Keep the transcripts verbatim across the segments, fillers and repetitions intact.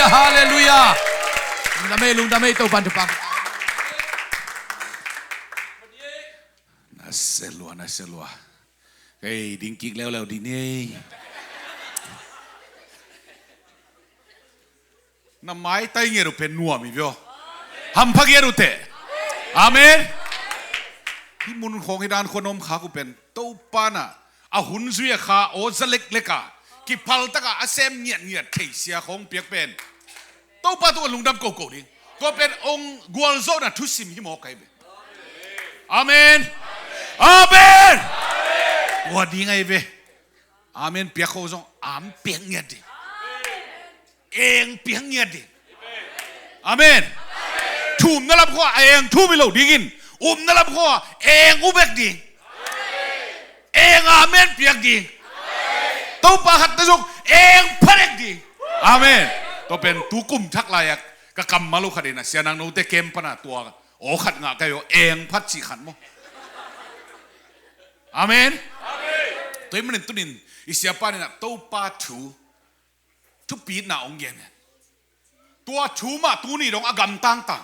Halleluiah. Lungdam ei, lungdam ei, Topan thupha. Na se lua, na se lua. Kei ding kik leuleu ding ni ei. Na maitai ngiat uh pen nuam hi vio. Hampha ngiat uh teh. Amen. Hih mun khawng hih dan khua na om khak uh pen Topa na a hun zui a kha aw za leklek a kiphaltak a a sem ngiatngiat theihsia khawng piak pen Topa tungah lungdam koko ding. Tua pen ong gualzawhna thusim hi mawk ahi ve. Amen. Amen. Tua ding ahi ve. Amen piak kho zong am piak ngiat ding. Eng piak ngiat ding. Amen. Thumna lam khua a eng thum hi lo dingin, upna lam khua a eng up ek ding. Eng amen piak ding. Topa khat na zong eng phat ek ding. Amen. Tua pen tu kum thak lai-a ka kammal uh khat in a sia nang note kem pana tua aw khat ngah kai aw eng phat cih khat maw. Amen. Tua hi manin tunin i siapa nin a Topa thu thupitna ong gen. Tua thu mah tuni dong a gamtang tang.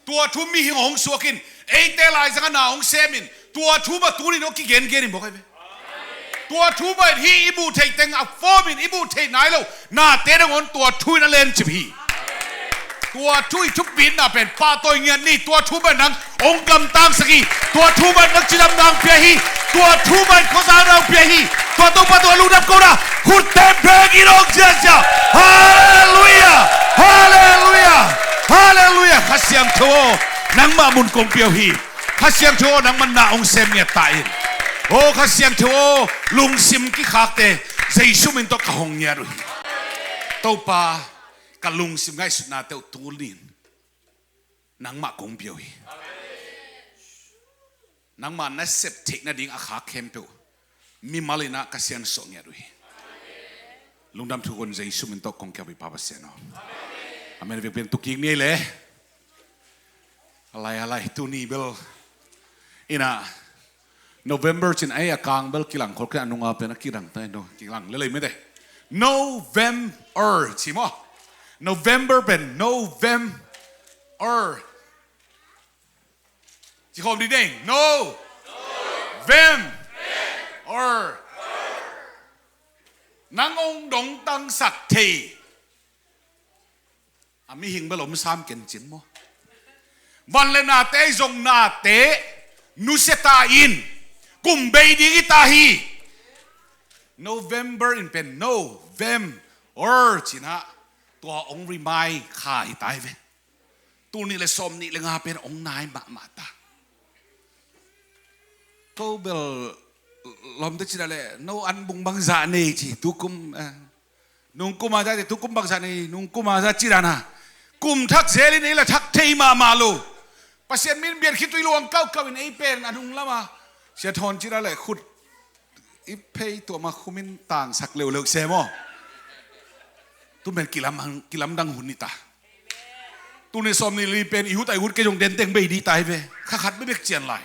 Tua thu mihing hong suakin eite laizang a na hong semin tua thu mah tuni dong kigengen in bawk ahi ve. Tua thu mah in hih i muh theih teng a fawmin i muh theih nai lo nate nangawn tua thu in a lencip hi. Tua thu i thupitna pen pahtawi ngiat ni. Tua thu mah in nang ong gamtangsak hi. Tua thu mah in nang cidam nang pia hi. Tua thu mah in khuazang nang pia hi. Tua Topa tungah lungdam ko na. Khutte bengin ong ciacia. Halleluiah. Halleluiah. Halleluiah. Kha Siangtho aw, nangmah mun kong pia uh hi. Kha Siangtho aw, nangmah na ong sem ngiat ta in. Aw Kha Siangtho aw, lungsim kikhakte Jesu min tawh ka hong ngiat uh hi. Topa, ka lungsim ngaihsutnate uh tunin nangmah kong pia uh hi. Nangmah na sep theih nading a khak khempeuh mimal in ah ka siansuah ngiat uh hi. Lungdam thu kon Jesu min tawh kong kiap uh hi Pa Pasian aw. Amen. Vekpi in tu kik ni ei le. A lai a lai tuni bel in ah November cin ai a kang bel kilang khol kei a nunga pen a kilang tai no kilang lelei mete. November ci maw. November pen November. Ci khawm ding deng. No. Vem. Er. Nang ong dongtangsak thei a mihing bel om sam kencin maw. Van le nate zong nate nusia ta in kum bei ding hi ta hi. November in pen no vem or cin ah tua ong rimai kha hi ta hi ve. Tul nih le sawm nih le nga pen ong nai mahmah ta. Ko bel lawmte cin ah le no an bung bangzah nei ci tukum eh, nungkum a za ci tukum bangzah nei nungkum a za ci dan a kum thak zel in ei la thak thei mahmah lo. Pasian min bian khitui luang kaukau in ei pen a nung lama sia thawn cin ah le khut i phei tuama khumin tangsak leuleu se maw. Tu pen kilamdang hun ni ta. Tuni sawm nih li pen i hut a i hut kei zong denteng bei di tai ve. Kha khat bebek cian lai.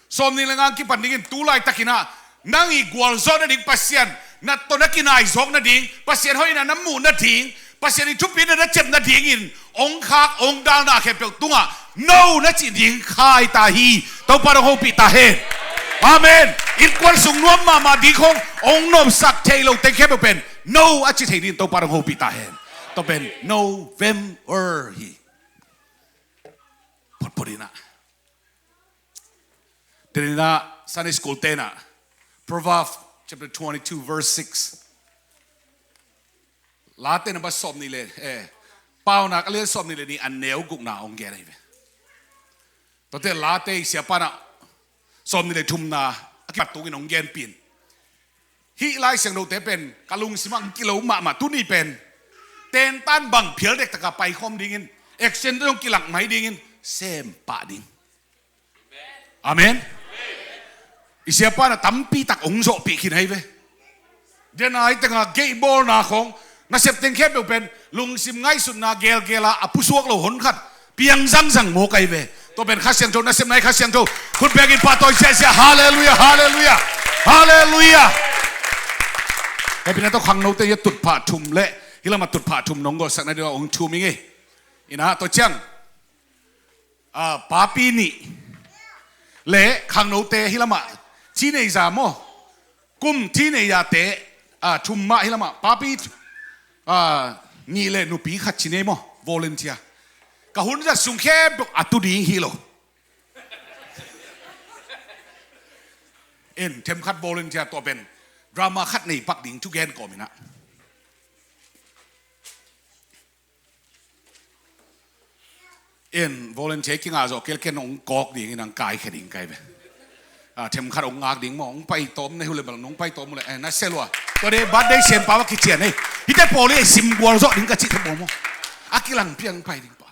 Sawm nih le nga kipan dingin tu laitakin ah nang i gualzawh nading Pasian na tawh na kinai zawk nading Pasian hoihna na muh nading Pasian i thupina na cep nadingin ong khak ong dalna khempeuh tungah no na cih ding khai ta hi. Topa dong hopih ta hen. Amen. Innkuan sung nuam mahmah ding khong ong nopsak thei lo teng khempeuh pen no a ci thei ding Topa dong hopih ta hen. Tua pen November hi. Photphot in ah. Denina Sunday school tena Proverbs chapter twenty-two verse six. Late na ba sawm nih le eh, Paunak a lian sawm nih le nih a neu gukna ong gen ahi ve. Tuate Late i siapa na sawm nih le thumna a kipat tungin ong gen pin. Hih Lai Siangthote pen ka lungsim ah kilo mahmah tuni pen tentan bang phial dektaka paikhawm dingin action dong kilak mai dingin sem pah ding. Amen. I siapa na tampi tak ong zawhpih khin ahi ve. Dena i tengah geihbawlna khawng nasep teng khempeuh pen lungsim ngaihsutna gelgela a pusuak lo honkhat piang zangzang mawk ahi ve. Tua pen Kha Siangtho nasepna hi Kha Siangtho. Khut bekin pahtawi siahsiah. Halleluiah, halleluiah, halleluiah. Hepina tawh khangnote ia tutphah thum le Hih lamah tutphah thum nong golhsak nading a hong thum ing ei. Inah tua ciang, ah, papi nih le khangnote hih lamah teenager maw, kum teenager-te, ah, thum mah hih lamah, papi, ah, nih le nupi khat ci ni ei maw, volunteer. Ka hun zat sung khempeuh a tu ding hi lo. En, themkhat volunteer tua pen drama khat nei pak ding thugen kawm inah. En, volunteer kingah zawh kei leh ken hong kawk ding inah, hong kaikhia ding ka hi ve. Ah, themkhat hong ngak ding maw, hong pai tawm na hi uh leh bel, hong pai tawm uh leh, eh, na sia lua. Tua dei birthday siampa va kician ei. Hihte pawl hi ei, sim gual zawh ding ka cih te pawl maw. A kilang piang pai ding pa.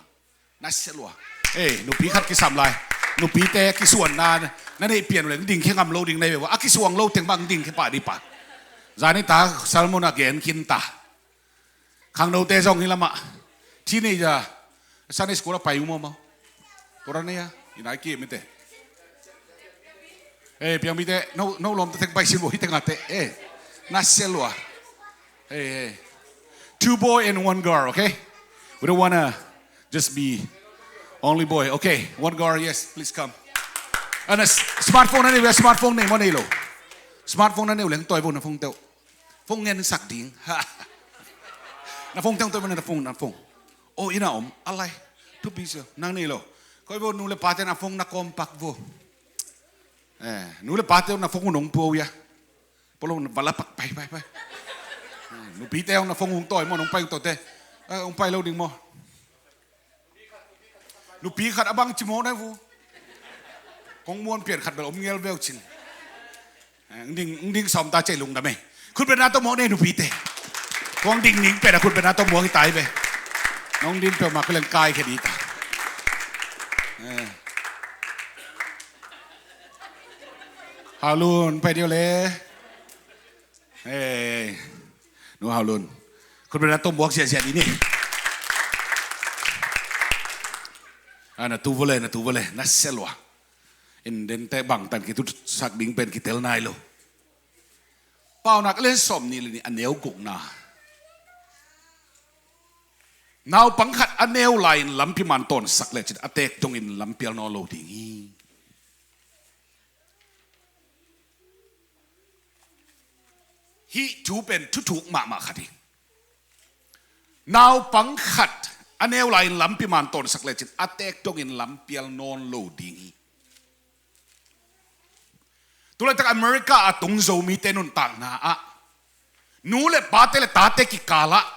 Na sia lua. Ei, nupi khat kisam lai. Nupite kisuanna na neih pian uh leh, ding khia ngam lo ding na hi ve ua. A kisuang lo teng bang ding khia pah ding pa. Zani ta sermon a gen khin ta. Khangnote zong hih lamah. Teenager. Sunday school a pai uh maw maw. Tua ra nei a. Inah i ki mite. Ei, piang mite. No, no lawmta teng pai sin vo, hih teng a te. Ei. Na sia lua. Hey, hey. Two boy and one girl, okay? We don't wanna just be only boy. Okay, one girl, yes, please come. And a s-, smartphone na nei uh, smartphone nei maw nei lo. Smartphone na nei uh leh hong tawi vo na phone te uh. Phone ngen sak ding. Ha. Na phone te hong tawi vo na phone, na phone. Oh, inah om. A lai. Thupi sia. Nang nei lo. Koi vo nu le pate na phone na kawm pak vo. Eh, nu le pate na phone uh nong pua uh hia. Polo na vala pak pai, pai, pai. Nupite hong na phone hong tawi maw, hong pai hong tawte. Eh, hong pai lo ding maw. Nupi khat a bang ci mawk na hi vo. Kong muan pian khat bel om ngel veu cin. Eh, hong ding, hong ding sawm ta cei lungdam ei. Khut beng na tawh mawk nei nupite. Kong ding ning pen a khut beng na tawh mawk hi ta hi ve. Nong ding peuhmah khualeng kai khe di ta. Eh. Haulun, pai dih uh le. Hei, nu Haulun. Khut beng na tawh muak ziahziah dih ni. Ah, na tu vua le, na tu vua le, na sia lua. In dente bangtan kitutsak ding pen kitel nai lo. Paunak a lian sawm nih le nih a neu gukna. Naupang khat a neu lai-in lampi man tawnsak lecin a teek dongin lampial nawn lo ding hi. Hih thu pen thuthuk mahmah khat hi. Naupang khat a neu lai-in lampi man tawnsak lecin a teek dongin lampial nawn lo ding hi. Tulaitak America a tung Zomite nuntakna ah nu le pate le tate kikalah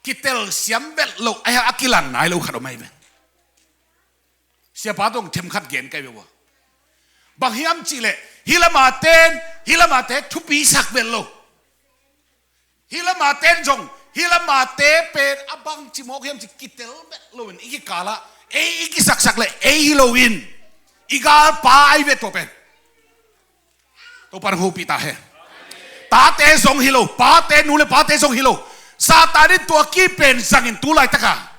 kitelsiam vet loh a, a kilang nai lo khat om ahi ve. Siapa tawh themkhat gen ka hi ve ua. Bang hiam cihleh hih lama ten hih lamate thupisak vet lo. Hih lama ten zong hih lamate pen a bangci mawk hiam ci kitel vet loin i kikalah ei i kisaksak le ei hi loin i galpa ahi ve tua pen. Topa na hopih ta hen. Tate zong hi lo, pate, nu le pate zong hi lo. Satan in tua ki pen zangin tu laitaka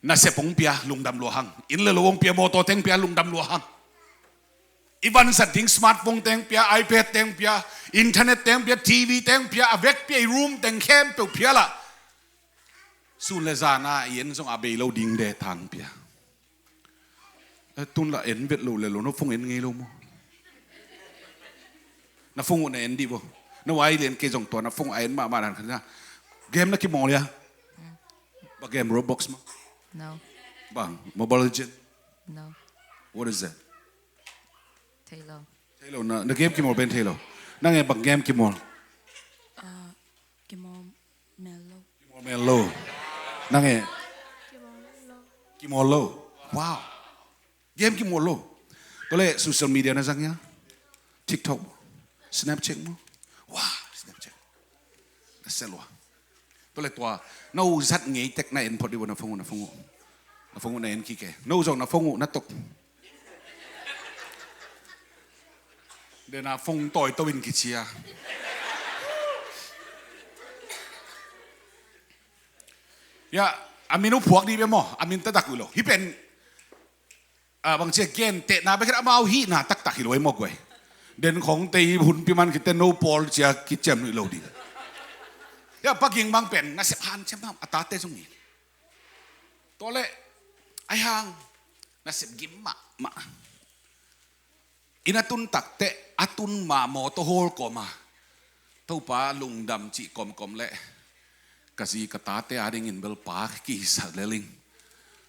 nasep hong pia, lungdam lua hang. Inn le lo hong pia, mawtaw teng pia, lungdam lua hang. I vanzat ding smartphone teng pia, iPad teng pia, internet teng pia, TV teng pia, a vek pia, i room teng khempeuh pia lah. Sun le zana i en zong a bei lo ding de thang pia. Eh, tun lah en vet lo le lo, na phone en ngei lo maw? Na phone uh na en dih vo. Na vai lian kei zong tua na phone a en mahmah dan khat na. Game na kimawl hia? Bang game, Roblox maw? No. Bang Mobile Legend? No. What is that? Thei lo. Thei lo, na, na game kimawl pen thei lo. Nang e bang game kimawl? Ah, kimawl mel lo. Kimawl mel lo. Nang e? Kimawl lo. Wow. Game kimawl lo. Tua le social media na zang hia? TikTok maw? Snapchat maw? Wah, Snapchat. Na sia lua. Tua le tua. No zat ngei tek na en phot dih vo na phone uh, na phone uh. Na phone uh na en kik e. No zong na phone uh na tok. Dena phone tawi to in kici a. Ya, a min uh phuak dih ve maw? A min taktak uh lo. Hih pen, ah, bang ci a, gentehna bek hi lo, amau hihna taktak hi lo ei maw guai. Den khong te i hun pi man khit teh no pawl cia kiciam hi lo ding. Tua Pa Ging bang pen nasep hanciam mahmah, a tate zong hi. Tua leh ahi hang nasep gim mahmah. Inn a tun tak teh a tun ma mawtaw hawl kawm a, Topa lungdam cih kawmkawm leh ka zi ka tate adingin bel pa kisa lel ing.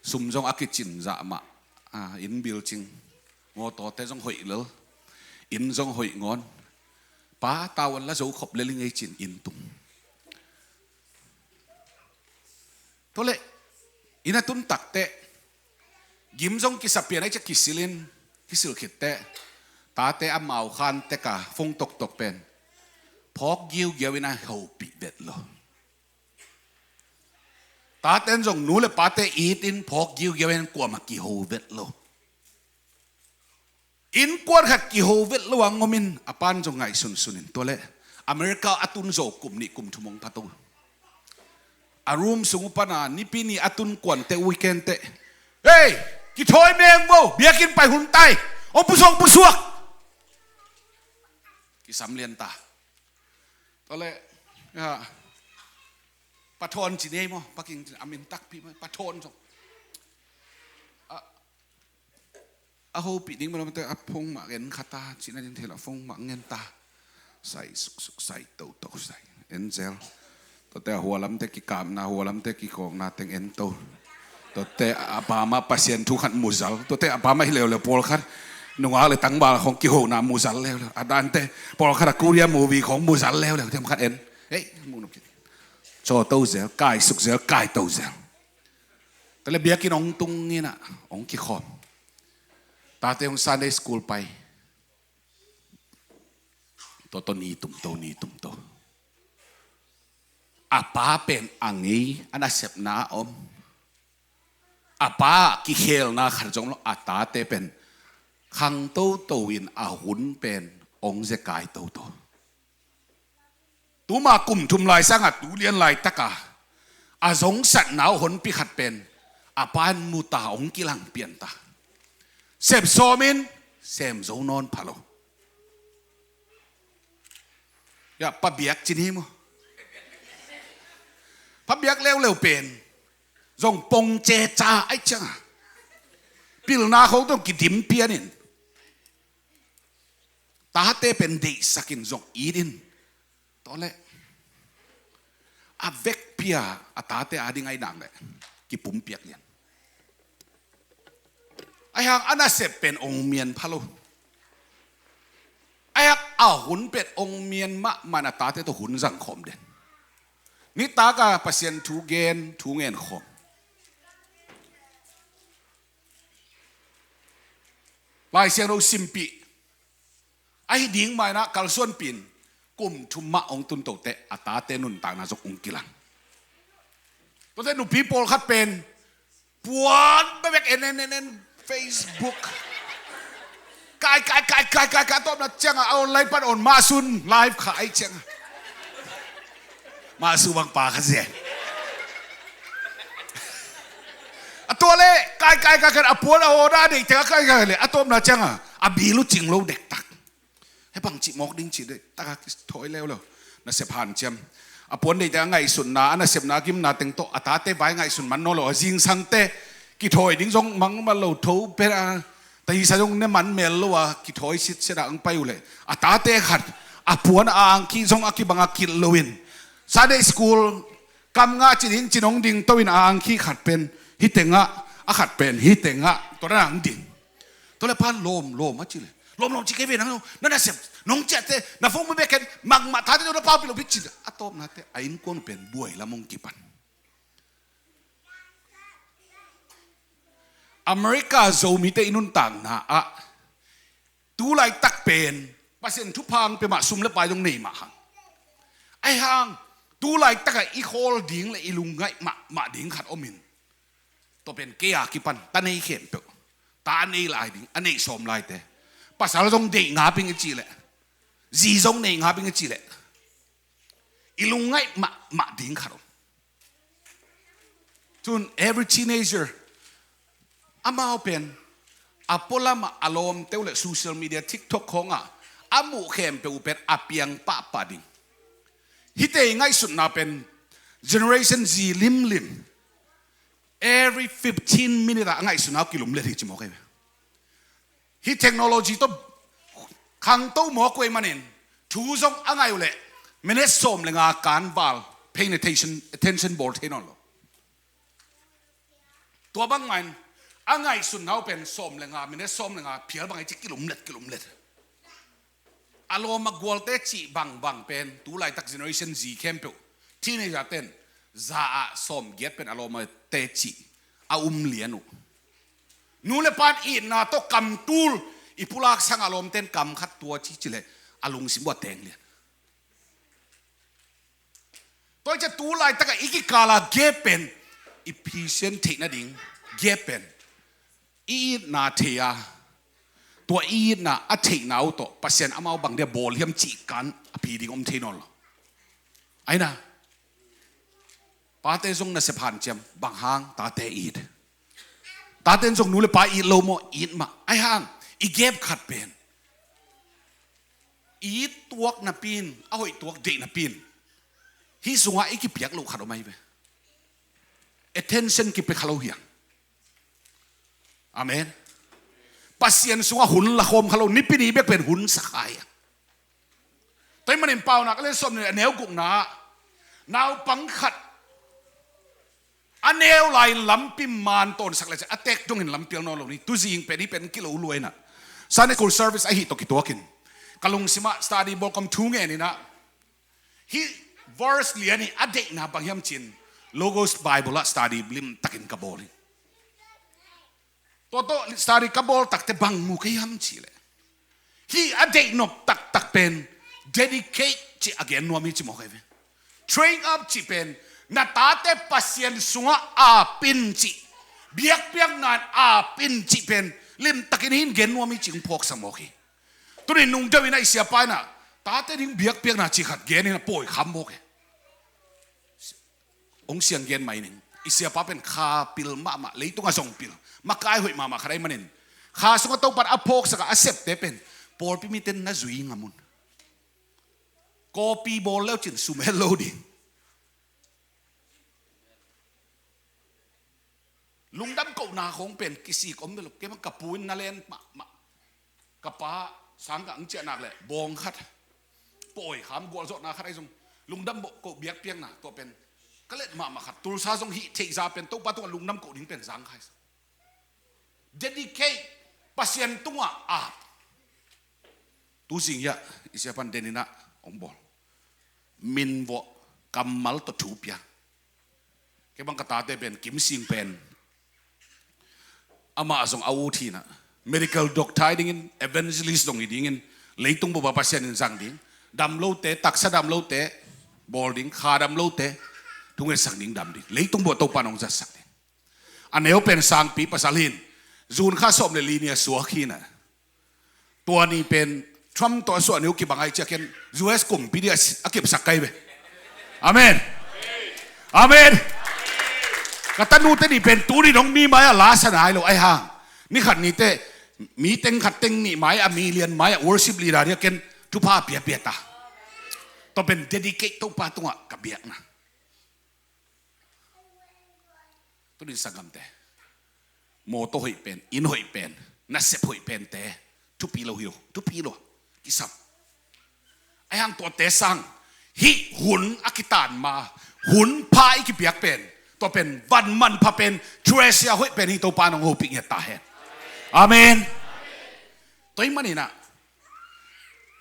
Sum zong a kicin zah mah, a, inn building, mawtawte zong hoih lel, inn zong hoih ngawn. Pa tavuan la zo khop lel ing ei ci-in inn tung. Tua leh inn a tun tak teh gim zong kisa pian ahih ciang kisil in, kisil khit teh tate amau khan tek a phone toktok pen phawk giugiau in a hopih vet lo. Taten zong nu le pate it in phawk giugiau in kuamah kiho vet lo. Innkuan khat kiho vet lo a ngom in a pan zong ngaihsunsun in, tua leh America a tun zaw kum nih kum thum hong pha to. A room sung uh pan a Nipi ni a tun kuan teh, weekend teh, "Hei, kithawi meng vo, biakinn pai hun tai, hong pusuak, pusuak." Kisam lian ta. Tua leh, ya, Pa Thawn ci ni ei maw, Pa Ging ci a min takpi maw, Pa Thawn zong. A, a hopih ding maw, lam teh a phone mah ngen kha ta, cihna ding thei lo a phone mah ngen ta. Sai suksuk, sai toto, sai. En zel. Tua teh a hua lam teh kikapna, hua lam teh kikhawkna teng en to. Tua teh a pa mah Pasian thu khat mu zal. Tua teh a pa mah hi leuleu pawlkhat nungak le tangval khong kihona mu zal leuleu. A dan teh pawlkhat a Korea movie khong mu zal leuleu. Teh khat en. Hei, mu nop ci. Caw to zel, kai suk zel, kai to zel. Tua leh biakinn hong tung in a, hong kikhawm. Tate hong Sunday school pai. Tua tawh ni tum to, ni tum to. A pa pen a ngei, a nasepna a om. A pa kikhelna khat zong lo, a tate pen khang toto in a hun pen hong zekai toto. Tuma kum thum lai sangah tu lian laitak a, a zongsatna uh honpi khat pen a pa in mu ta, hong kilang pian ta. Sep sawm in sem zo nawn pha lo. Ya, Pa Biak ci ni ei maw. Pa Biak leuleu pen zong pong ceca ahih ciang a, pilna khong zong kidim pian in, tate pen deihsak in zong it in, tua leh a vekpi a a tate ading ahih nak leh kipumpiak lian. Ahi hang a nasep pen hong mian pha lo. Ahi hang a hun pen hong mian mahmah in a tate tawh hun zang khawm den. Nitak a Pasian thu gen, thu ngen khawm. Lai Siangtho simpih. Ahi ding mah in a kalsuanpih in kum thum mah hong tun to teh a tate nuntakna zong hong kilang. Tua teh nupi pawlkhat pen puan bekbek en, en, en, en, Facebook. Kai, kai, kai, kai, kai, kai, a tawpna ciang a online pan on mah sun live kha ahih ciang a. Mah su bang pa kha zen. A tua leh kai, kai, kai, kai, a puan a on a deih teng a kai, kai leh a tawpna ciang a, a bill uh cing lo dektak. Hei, bangci mawk ding ci dektak a kithawi leuleu. Nasep hanciam. A puan deih teng a ngaihsutna, a nasepna gimna teng tawh a tate vai ngaihsun man nawn lo a, zingsang teh kithawi ding zong mang man lo, tho pen a, tahisa zong ne man mel lo a, kithawi sitset a hong pai uh leh a tate khat a puan a angki zong a kibang a kit lo in, Sunday school kam nga cin in cin hong ding to in a angki khat pen hih teng ah, a khat pen hih teng ah, tua na hong ding. Tua leh pa lawm, lawm a ci leh, lawm, lawm ci kei ve nang, na nasep nong ciah teh na phone bekbek en, mangmah tate tawh na paupih lo bek ci leh, a tawpna teh a innkuan uh pen buai lam hong kipan. America Zomite i nuntakna ah tu laitak pen Pasian thupha hong pia mah, sum le pai zong nei mah hang. Ahi hang tu laitak a i khawl ding le i lungngaih mahmah ding khat om in. Tua pen kei a kipan ta nei khempeuh, ta a nei lai ding, a neih sawm laite, pasal zong deih ngap ing i cih leh, zi zong neih ngap ing i cih leh, i lungngaih mahmah ding khat om. Tun every teenager, amau pen a pualam ah a lawmte uh le social media, TikTok khawng ah a muh khempeuh uh pen a piang pahpah ding. Hihte i ngaihsutna pen Generation Z limlim, every fifteen minute ah a ngaihsutna uh kilumlet hi ci mawk hi ve. Hih technology tawh khangto mawk uh ahih manin thu zong a ngaih uh leh minute sawm le nga kanval paying attention, attention bawl thei nawn lo. Tua bangmah in a ngaihsutna uh pen sawm le nga, minute sawm le nga phial bang hi ci kilumlet, kilumlet. A lawm a gualte cih bangbang pen tu laitak Generation Z khempeuh, teenager ten za ah sawmgiat pen a lawm a te cih a um lian uh. Nu le pa in itna tawh kam tul i pulak sang a lawmten kam khat tua ci ci leh a lungsim uh a teng lian. Tua hi ciah tu laitak ah i kikal a gap pen i Pasian theih nading gap pen i itna thei a, tua i itna a theihna uh tawh Pasian amau bang dia bawl hiam cih kan a phi ding om thei nawn lo. Aina, pate zong nasep hanciam, bang hang tate it. Taten zong nu le pa it lo maw, it mah. Ahi hang i gap khat pen i it tuak napi in, a hoih tuak deih napi in, hih sungah i kipiak loh khat om ahi ve. Attention kipia kha lo hi hang. Amen. Pasian sungah hun la khawm kha lo, nipi ni bek pen hun sa kha hi hang. Tua ahih manin Paunak a lian sawm nih a neu gukna ah naupang khat a neu lai-in lampi man tawnsak le ciah a tek dongin lampi al nawn lo ni. Tuzing pen hih pen kilo luai in ah Sunday school service ahi tawh kituakin ka lungsim ah study bawl kawm thu ngenin ah hih verse lian ih a deihna bang hiam ci-in Logos Bible ah study limtakin ka bawl hi. Tua tawh study ka bawl takteh bang mu ka hiam cih leh, hih a deih nop taktak pen dedicate cih a gen nuam hi ci mawk ahi ve. Train up cih pen na tate Pasian sungah ap in cih, biakpiakna in ap in cih pen limtakin hih in gen nuam hi ci-in phawksak mawk hi. Tuni nungdeuh in ah i siapa in ah tate ding biakpiakna cih khat genin a pawi kham mawk hi. Hong siang gen mai ning. I siapa pen kha pil mahmah, leitungah zong pil, makai hoih mahmah khat ahih manin kha sungah Topan a phawksak a, a septe pen pawlpi mite na zui ngam un. Kawpi bawl leu cin sum hel lo ding. Lungdam kohna khawng pen kisik om ve lo. Kei bang ka pu in na len mahmah, ka pa sang ka ang ciah nak leh bawng khat, pawi kham gualzawhna khat ahi zong lungdam koh biakpiakna tua pen ka let mahmah khat. Tulsa zong hih theihza pen Topa tungah lungdam koh ding pen zang khai sa. Dedicate, Pasian tungah ap. Tuzing hiah i siapan denin ah hong bawl. Min vawh kammal tawh thu pia. Kei bang ka tate pen Kim Sing pen, amah zong a ut hi in ah medical doctor hi dingin, evangelist zong hi dingin, leitung bup ah Pasian in zang ding, dam lote, taksa dam lote bawl ding, kha dam lote thungetsak ding, dam ding, leitung bup ah Topan hong zatsak ding. A neu pen sangpi pasal hi in, June kha sawm le li ni a suak hi in ah, tua ni pen Trump tawh a suah ni uh kibang ahih ciangin U S kumpi ding a kepsak ka hi ve. Amen. Amen. Ka tanute ni pen tuni dong mi mai-ah la sa nai lo ahi hang, ni khat ni teh mi teng khat teng nih mai-ah, million mai-ah worship leader ding a ken thupha piapia ta. Tua pen dedicate, Topa tungah ka biakna. Tuni sanggamte, mawtaw hoih pen, inn hoih pen, nasep hoih pente thupi lo hi lo, thupi lo kisam. Ahi hang tuate sang hih hun a kitaan ma, hun pha i kipiak pen, tua pen van manpha pen, treasure hoih pen hi, Topa in hong hopih ngiat ta hen. Amen. Tua ahih manin ah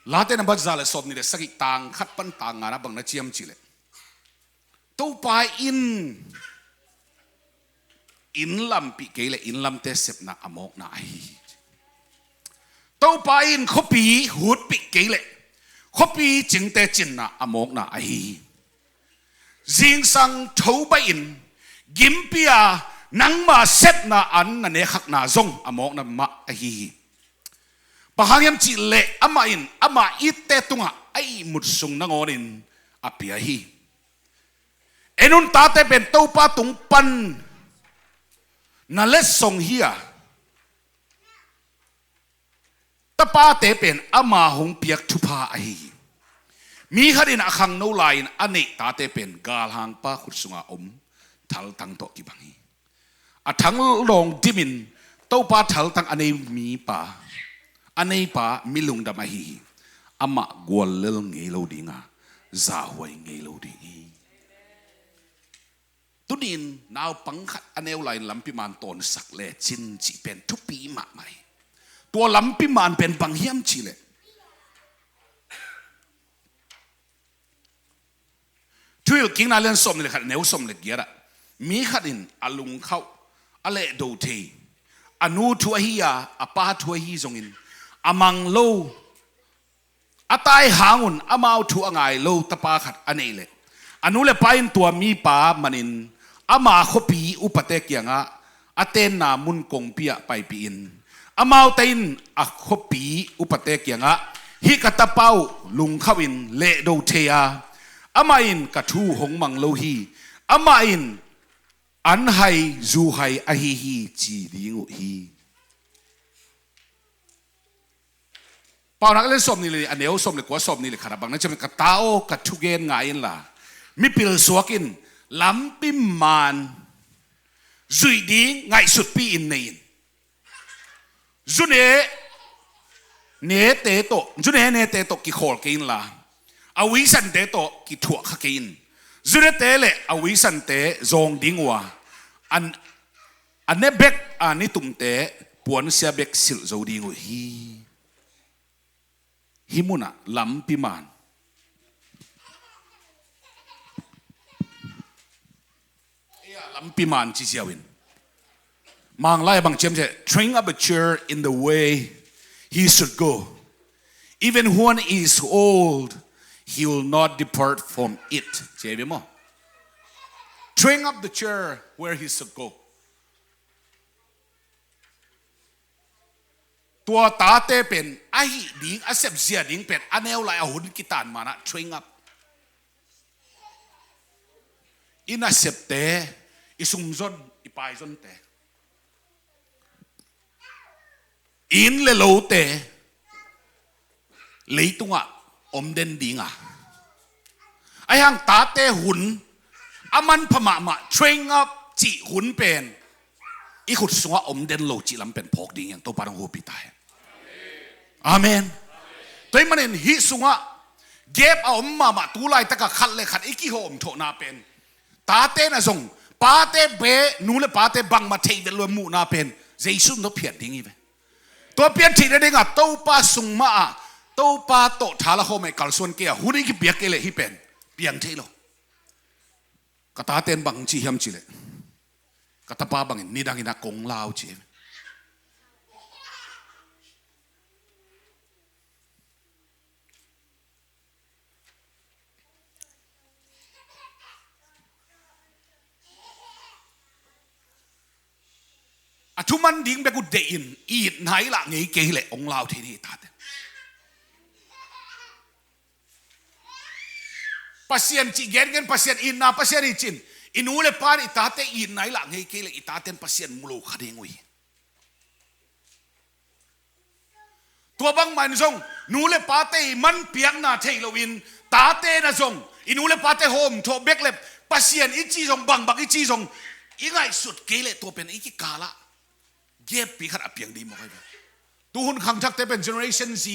Late nambat za le sawm nih le sagih, tang khat pan tang nga na bang na ciam cih leh, Topa in inn lampih kei leh inn lamte sepna a mawkna ahi hi. Topa in khuapi hutpih kei leh khuapi cingte cinna a mawkna ahi hi. Zingsang tho baih in gimpi-a nangma sepna an na nekhakna zong a mawkna mah ahi hi. Bang hang hiam cih leh amah in ama itte tungah a ihmut sung nangawnin a pia hi. En un, tate pen Topa tung pan na letsong hi a, Tapate pen ama hong piak thupha ahi hi. Mi khat in a khangno lai-in a neih tate pen galhangpa khut sunga om thaltang tawh kibang hi. A thang lawng dimin Topa thaltang a nei mipa, a neipa mi lungdam ahi hi. Amah guallel ngei lo ding a, zahhuai ngei lo ding hi. Tuni-in naupang khat a neu lai-in lampi man tawnsak lecin cih pen thupi mahmah hi. Tua lampi man pen bang hiam cihleh, Thuhilhkikna lian sawmnih le khat, neu sawm le giat ah, mi khat in a lungkhauh, a lehdo thei, a nu thu ahi a, a pa thu ahi zongin a mang lo, a tai hangun amau thu a ngai lo tapa khat a neih leh, a nu le pa in tua mipa manin ama khuapi upate kiangah a tenna mun kongpi ah paipihin, amaute in a khuapi upate kiangah, "Hih ka tapa uh lungkhauhin lehdo thei a, amah in ka thu hong mang lo hi. Amah in an hai zu hai ahi hi," ci ding uh hi. Paunak lian sawmnih le nih, a neu sawm le kua, sawmnih le khat ah bang na ci hiam, "Ka ta aw, ka thugen ngai inla, mipil suak in, lampi man zuih ding ngaihsutpi-in nei in. Zu ne, nete tawh, zu ne nete tawh kikhawl kei inla, a uisante tawh kithuah kha kei in. Zu nete le a uisante zawng ding uh a, an, a ne bek a nitumte puansia bek silh zo ding uh hi." Hih munah lampi man, lampi man ci ziau in, Manglai bang ci hiam cih leh, "Train up a child in the way he should go. Even when he is old, he will not depart from it." Ci hi ve maw? "Train up the child where he should go." Tua tate pen a hih ding, a sepzia ding pen a neu lai a hun kitan manah train up. I nasepte, i sumzon, i paizonte, i inn le lote leitungah om den ding a, ahi hang tate hun a manpha mahmah, train up cih hun pen i khut sungah om den lo cih lam pen phawk ding hi hang, Topa in hong hopih ta hen. Amen. Tua ahih manin hih sungah gap a om mahmah, tu laitakah khat le khat i kihawm thawhna pen, tate na zong, pate be, nu le pate bangmah theih vet lo muhna pen Jesu in tawh phiat ding hi ve. Tua phiat theih nadingah Topa sung mah ah, Topa tawh tha la khawm a i kalsuan kei a, hun i kipiak kei leh hih pen piang thei lo. Ka tate in bang ci hiam cih leh, ka tapa bangin nidangin a kong lau ci hi ve. A thuman ding bek uh deih in, itna i lah ngei kei leh hong lau thei ding hi, i tate. Pasian cih gengen, Pasian itna, Pasian i cih in, i nu le pa in i tate itna i lah ngei kei leh i taten Pasian mu lo kha ding uh hi. Tua bangmah in zong nu le pate i man piakna thei loin, tate na zong i nu le pate hawm thawh bek le Pasian i cih zong, bangbang i cih zong i ngaihsut kei leh tua pen i kikal ah gap pi khat a piang ding mawk hi ve. Tuhun khangthakte pen Generation Z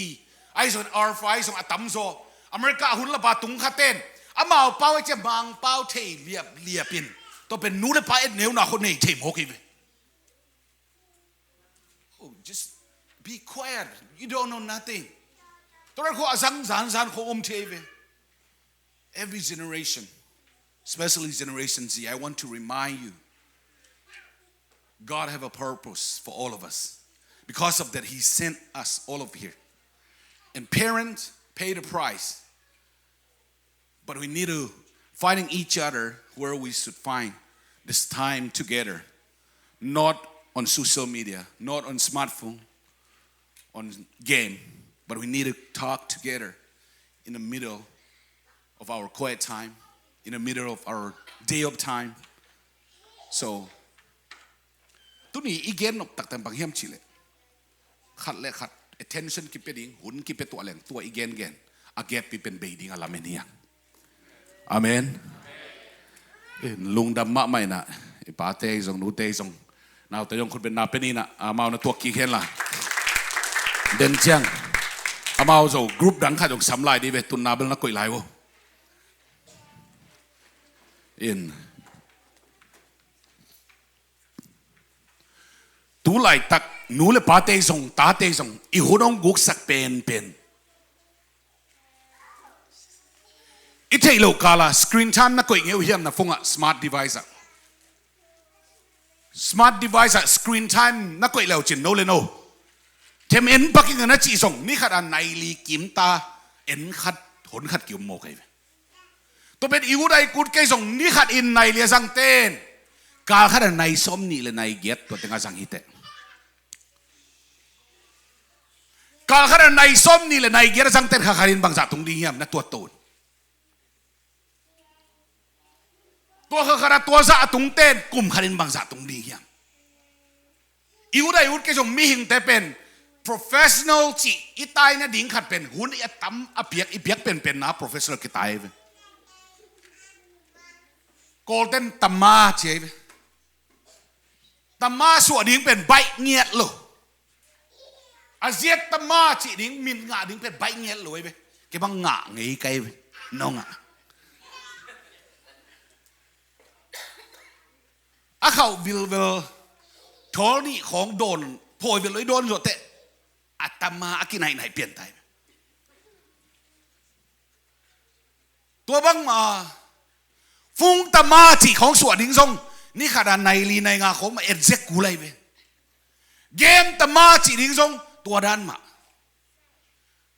ahi zong, Alpha ahi zong a tamzaw, America a hun lapa tung khaten amau pau ahi ciang Mangpau thei liapliap in, tua pen nu le pa et neuna khua nei thei mawk hi ve. Oh, just be quiet. You don't know nothing. Tua khua a zang zanzan khua om thei ve. Every generation, especially Generation Z, I want to remind you, God have a purpose for all of us. Because of that, He sent us all over here. And parents pay the price. But we need to finding each other where we should find this time together. Not on social media, not on smartphone, on game, but we need to talk together in the middle of our quiet time, in the middle of our day of time. So, tuni i gen nop taktak bang hiam cih leh, khat le khat attention kipia ding, hun kipia tuah leng, tua i gengen a gap i pen bei ding a lamen hi hang. Amen. Lungdam mahmah inah, i pate zong, nute zong, naute zong khut beng na pia ni inah, amau na tuak kik hen la. Den ciang amau zo group dang khat zong sam lai dih ve, tunna bel na koih lai uh. In tu laitak nu le pate zong, tate zong, i hun hong guksak penpen, i theih loh kala screen time na koih ngei uh hiam na phone ah, smart device ah? Smart device ah screen time na koih leu cin, no le no, them en pak ing a na cih zong, ni khat a nai li kimta, en khat, hon khat ki-om mawk ahi ve. Tua pen i ut a i kut kei zong, ni khat in nai li a zangten, kal khat a nai sawm nih le nai giat tua teng a zang hi teh. Kal khat a nai sawm nih le nai giat a zangten kha khat in bangzah tung ding hiam na tuat to un. Tua kha khat a tua zah a tungten kum khat in bangzah tung ding hiam? I ut a i ut kei zong mihingte pen professional cih i tai nading khat pen hun i a tam a piak, i piak penpen na professional kitai ve. Kawlten tama ci ahi ve. Tama suah ding pen baih ngiat lo. A ziat tama cih ding, min ngah ding pen baih ngiat lo ahi ve. Kei bang ngah ngei ka hi ve. No ngah. A khauh vilvel thawl nih khawng dawn, phawi vel lo i dawn zawh teh, a tama a kinaihnaih pian ta hi ve. Tua bangmah fung tama cih khawng suah ding zong, ni khat a nai li nai nga khawng mah et zek kul ahi ve. Game tama cih ding zong tua dan mah.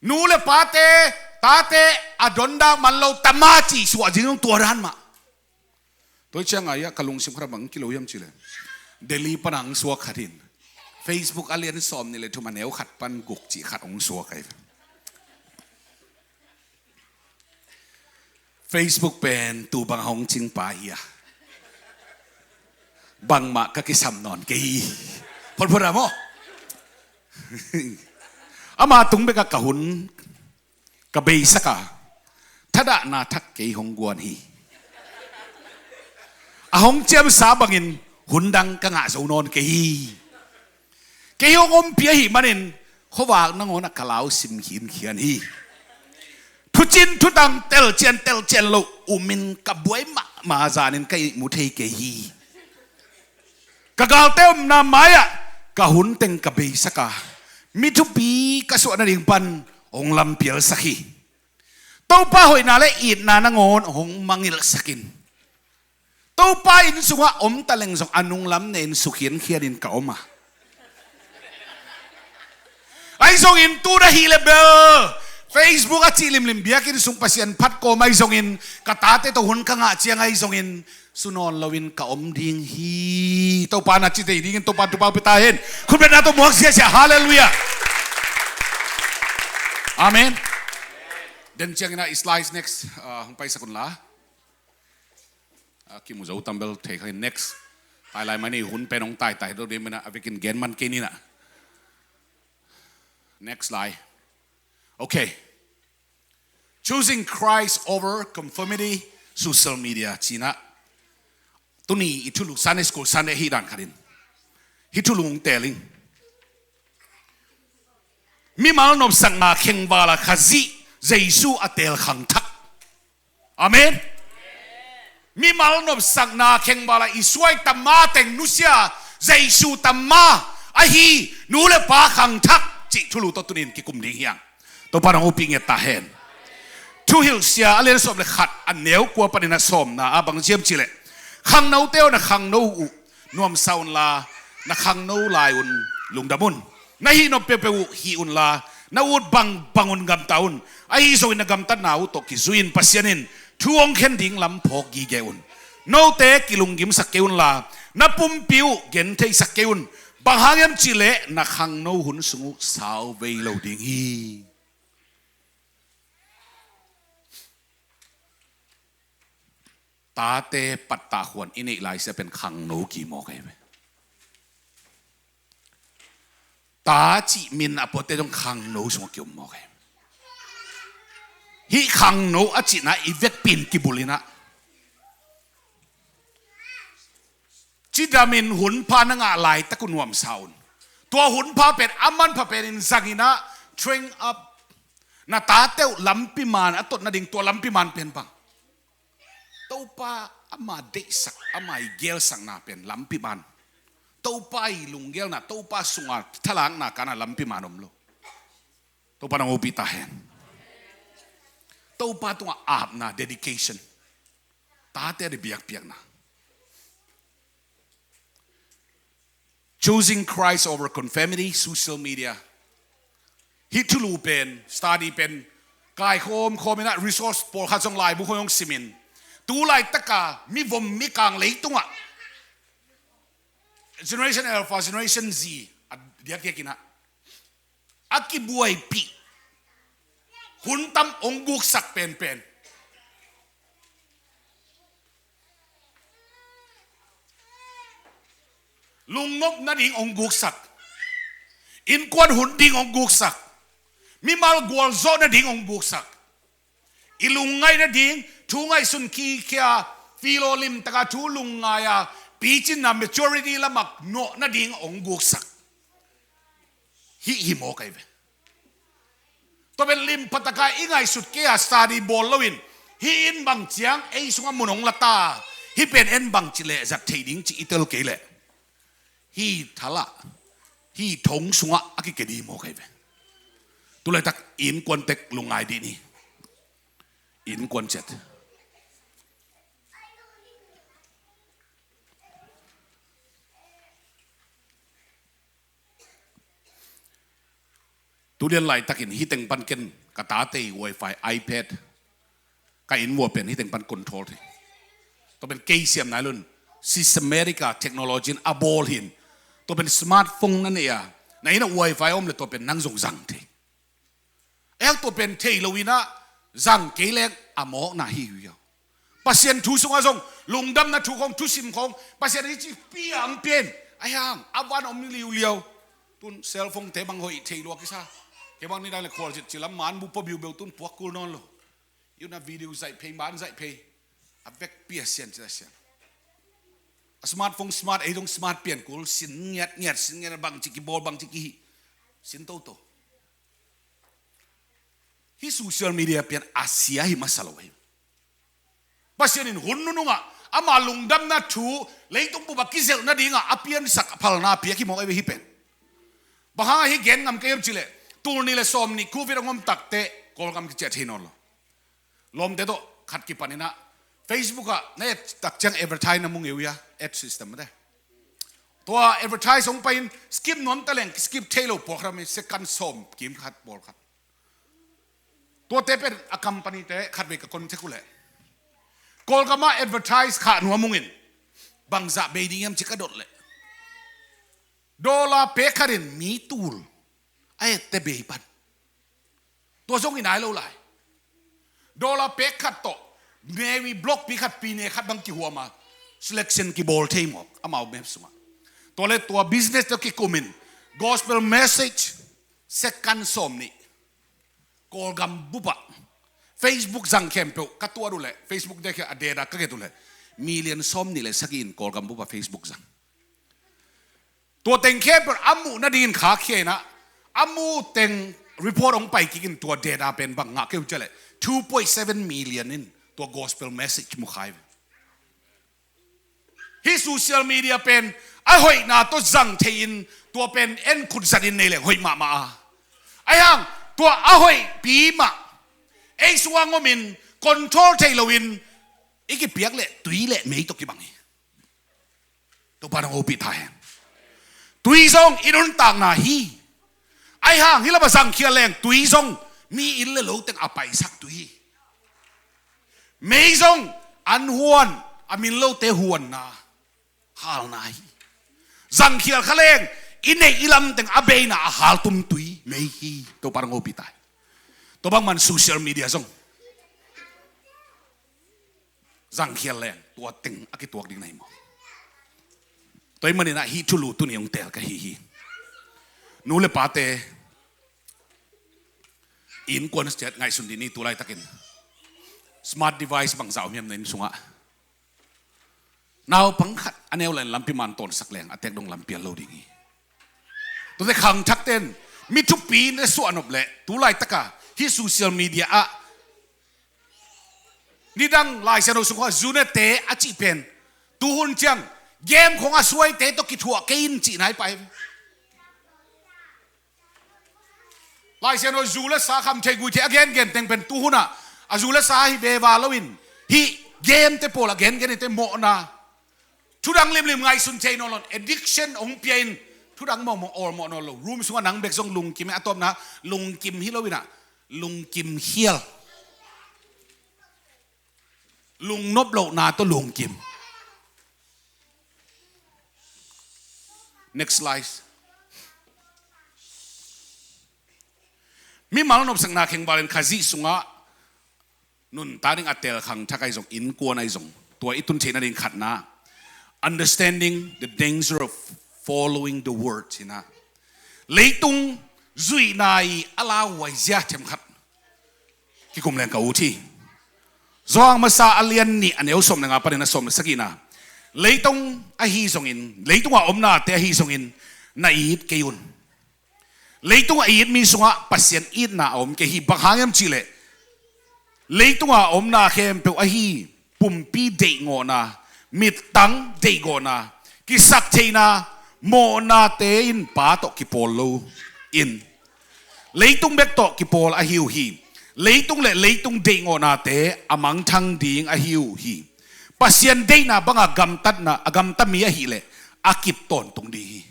Nu le pate, tate a dondak man lo tama cih suah ding zong tua dan mah. Tua hi ciang a, ka lungsim khat a bang kilo hiam cih leh, Delhi pan a hong suak khat in, Facebook a lian sawm nih le thum a neu khat pan guk cih khat hong suak ahi. Facebook pen tu bang hong cingpa hi a, bangmah ka kisam nawn kei hi. Photphot a maw? Ama tung bek a ka hun ka beisak a, thadahna thak kei hong guan hi. A hong ciamsa bangin hun dang ka ngah zo nawn kei hi. Kei hong ompih ahih manin khuavak nangawn ah ka lau sim khinkhian hi. Thucin thutang telcian telcian lo umin ka buai mahmah, zanin ka ihmu thei kei hi. Ka galte omna mai-ah ka hun teng ka beisak a, mi thupi ka suah nading pan hong lampialsak hi. Topa hoihna le itna nangawn hong mangilhsak in. Topa inn sungah om taleng zong a nunglam ne-in sukhiankhian in ka om a. Ahi zongin tu na hih le bel Facebook a cih limlim, biakinn sung Pasian phat kawm ahi zongin, ka tate tawh hun ka ngah ciang ahi zongin, su nawn loin ka om ding hi. Topa na ci thei dingin Topa thupha pia ta hen. Khutbetna tawh muak siasia. Halleluiah. Amen. Den ciangin a i slides next, ah, hong paisak unla. A kimu zo tam bel thei kha in next. Tai lai mah ni, hun pen hong taitai hi lo ding mah na, a vekin gen man kei ni na. Next lai. Okay. Choosing Christ over conformity, social media, ci-in ah. Tuni i thulu Sunday school Sunday hi dan khat in, hih thulu hong teel ing. Mimal nopsakna khengval a Khazih Jesu a teel khangthak. Amen. Mimal nopsakna khengval a i suai tama teng nusia Jesu tama ahi nu le pa khangthak cih thulu tawh tuni in kikum ding hi hang. Topa nong hopih nget ta hen. Thuhilhsia a lian sawm le khat a neu kua panin a sawmna ah bang ci hiam cih leh, khangnote aw, na khangno uh nuamsa unla, na khangno lai un lungdam un. Na hih nop peuhpeuh uh hih unla, na ut bangbang un gamta un. Ahi zongin na gamtatna uh tawh kizui-in Pasian in thu hong khen ding lam phawk gige un. Note kilunggimsak kei unla, na pumpi uh gentheisak kei un. Bang hang hiam cih leh na khangno hun sung uh sau vei lo ding hi. Tate pattah khuan i neih laisia pen khangno kimawk ahi ve. A cih min a puate zong khangno sungah kiom mawk hi. Hih khangno a cihna i vekpi in kibulh inah, cidamin hunpha na ngah laitak uh nuamsa un. Tua hunpha pen a manpha penin zang inah train up. Na tate uh lampi man a tot nading tua lampi man pen bang? Topa ama deihsak, ama i gelsakna pen lampi man. Topa i lunggelna, Topa sunga thalakna kana lampi man om lo. Topa nang hopih ta hen. Topa tungah apna, dedication. Tate a di biakpiakna. Choosing Christ over conformity, social media. Hih thulu pen, study pen, kaikhawm khawm inah resource pawlkhat zong laibu khawm zong simin. Tu laitaka mivom mikang leitungah Generation Alpha, Generation Z a diakdiak inah a kibuaipih, hun tam hong guksak penpen. Lungnop nading hong guksak. Innkuan hun ding hong guksak. Mimal gualzawh nading hong guksak. I lungngaih nading thu ngaihsun khikhia, filo limtaka thu lungngai a, picinna maturity lamak nawh nading hong guksak. Hih hi mawk ahi ve. Tua pen limphataka i ngaihsut kei a study bawl loin hih in bang ciang ei sungah mun hong la ta, hih pen en bang ci leh zat thei ding ci i tel kei leh, hih thalah, hih thong sungah a kikedi mawk ahi ve. Tulaitak innkuan tek lungngai dih ni. Innkuan cet. Tulian laitakin hih teng pan ken ka tate i wifi, iPad, ka inn vua pen hih teng pan control thei. Tua pen kei siam nai lun, systematic a technology in a bawl hin. Tua pen smartphone na nei a, na inn ah wifi om le tua pen nang zong zang thei. Ahi hang tua pen thei lo inah zang kei leng a mawkna hi uh hi. Pasian thu sungah zong lungdamna thu khawng, thusim khawng Pasian hih ci pia ang pen, ahi hang a van om liuliau. Tun cellphone te bang hoih thei lua kisa. Kei bang nidang le khualzin cilam man bu pua biubeu tun puak kul nawn lo. Yuna video zaih phei, man zaih phei. A vekpi a sian ci a sian. A smartphone smart, ei dong smart pian kul, sin ngiat ngiat, sin ngiat bang ci kibawl, bang ci kihi. Sin toto. Hih social media pian a sia hi masa lo hi. Pasian in hun nunungah ama lungdamna thu leitung bup a kizelh nadingah a piansak a phalna piak hi mawk ahi ve hih pen. Bang hangah hih gen ngam ka hiam cileh, tul nih le sawm nih covid a ngom takte Kawlgam kiciah thei nawn lo. Lawmte tawh khat kipan inah Facebook ah na et tak ciang advertise na mu ngei uh hia, ad system mate. Tua advertise hong pai in skip nuam ta leng skip thei lo pawlkhat a mi, second sawm kim khat pawlkhat. Tuate pen a company te khatvei ka contact uh leh, Kawlgam ah advertise khah nuam ung in bangzah bei ding hiam ci ka dot leh, dollar pek khat in mi tul a ette bei pan. Tua zong i nai lo lai. Dollar pek khat tawh Mary block pi khat, pi ne khat bang kihuam a, selection kibawl thei mawk amau map sungah. Tua le tua business tawh kikum in gospel message second sawm nih Kawlgam bup ah Facebook zang khempeuh ka tuat uh leh, Facebook te khia a data ka get uh leh, million sawm nih le sagih in Kawlgam bup ah Facebook zang. Tua teng khempeuh a muh nadingin khakkhia inah, a mu teng report hong pai kikin tua data pen bang ngah kei uh ciah leh two point seven million in tua gospel message mu kha hi ve. Hih social media pen a hoihna tawh zang thei in tua pen en khut zatin nei leng hoih mahmah a. Ahi hang tua a hoihpi mah ei sungah ngom in control thei loin i kipiak leh tui le mei tawh kibang hi. Topa nang hopih ta hen. Tui zong i nuntakna hi. Ahi hang hih lamah zangkhial leng tui zong mi inn le lo teng a paisak tui hi. Mei zong an huan, a min lote huanna halna hi. Zangkhial kha leng i neih i lam teng a beina a haltum tui mei hi. Topa nang hopih ta hen. Tua bangman social media zong zangkhial leng tua teng a kituak ding na hi maw? Tua ahih maninah hih thulu tuni hong teel ka hi hi. Nu le pate, innkuan ciat ngaihsun dih ni. Tulaitakin smart device bangzah om hiam na inn sungah? Naupang khat a neu lai-in lampi man tawnsak leng a tek dong lampial lo ding hi. Tuate khangthakte in mi thupi in a suahnop leh tulaitaka hih social media ah nidang Lai Siangtho sung khawng a zu nete a cih pen tuhun ciang game khawng a suaite tawh kithuah kei in cihna hi pah hi. Lai Siangtho zu le sa, kham thei gui thei a gengen teng pen tuhun ah a zu le sa hi veva loin hih game te pawl a gengen hite mawhna, thudang limlim ngaihsun thei nawn lo, addiction hong pia in thudang mawhmawh awlmawh nawn lo. Room sungah nang bek zong lungkim hi, a tawpna lungkim hi loin ah lungkim khial, lungnop lohna tawh lungkim. Next slide. Mimal nopsakna khengval in Khazih sungah nuntak ding a tel khangthak ahi zong, innkuan ahi zong, tua i tun theih nading khatna, understanding the danger of following the world, hi na. Leitung zuihna i a lauhuai zia themkhat kikum leng ka ut hi. Johan Masa a lian nih a neu sawm le nga panin a sawm le sagihna, leitung ahi zongin, leitunga omnate ahi zongin na it kei un. Leitunga it mi sungah Pasian itna a om kei hi. Bang hang hiam cihleh, leitunga omna khempeuh ahi pumpi deihgawhna, mittang deihgawhna, kisaktheihna, mawhnate in Pa tawh kipawl lo in, leitung bek tawh kipawl ahi uh hi. Leitung le leitung deihgawhnate a mangthang ding ahi uh hi. Pasian deihna banga gamtatna, a gamta mi ahileh a kip tawntung ding hi.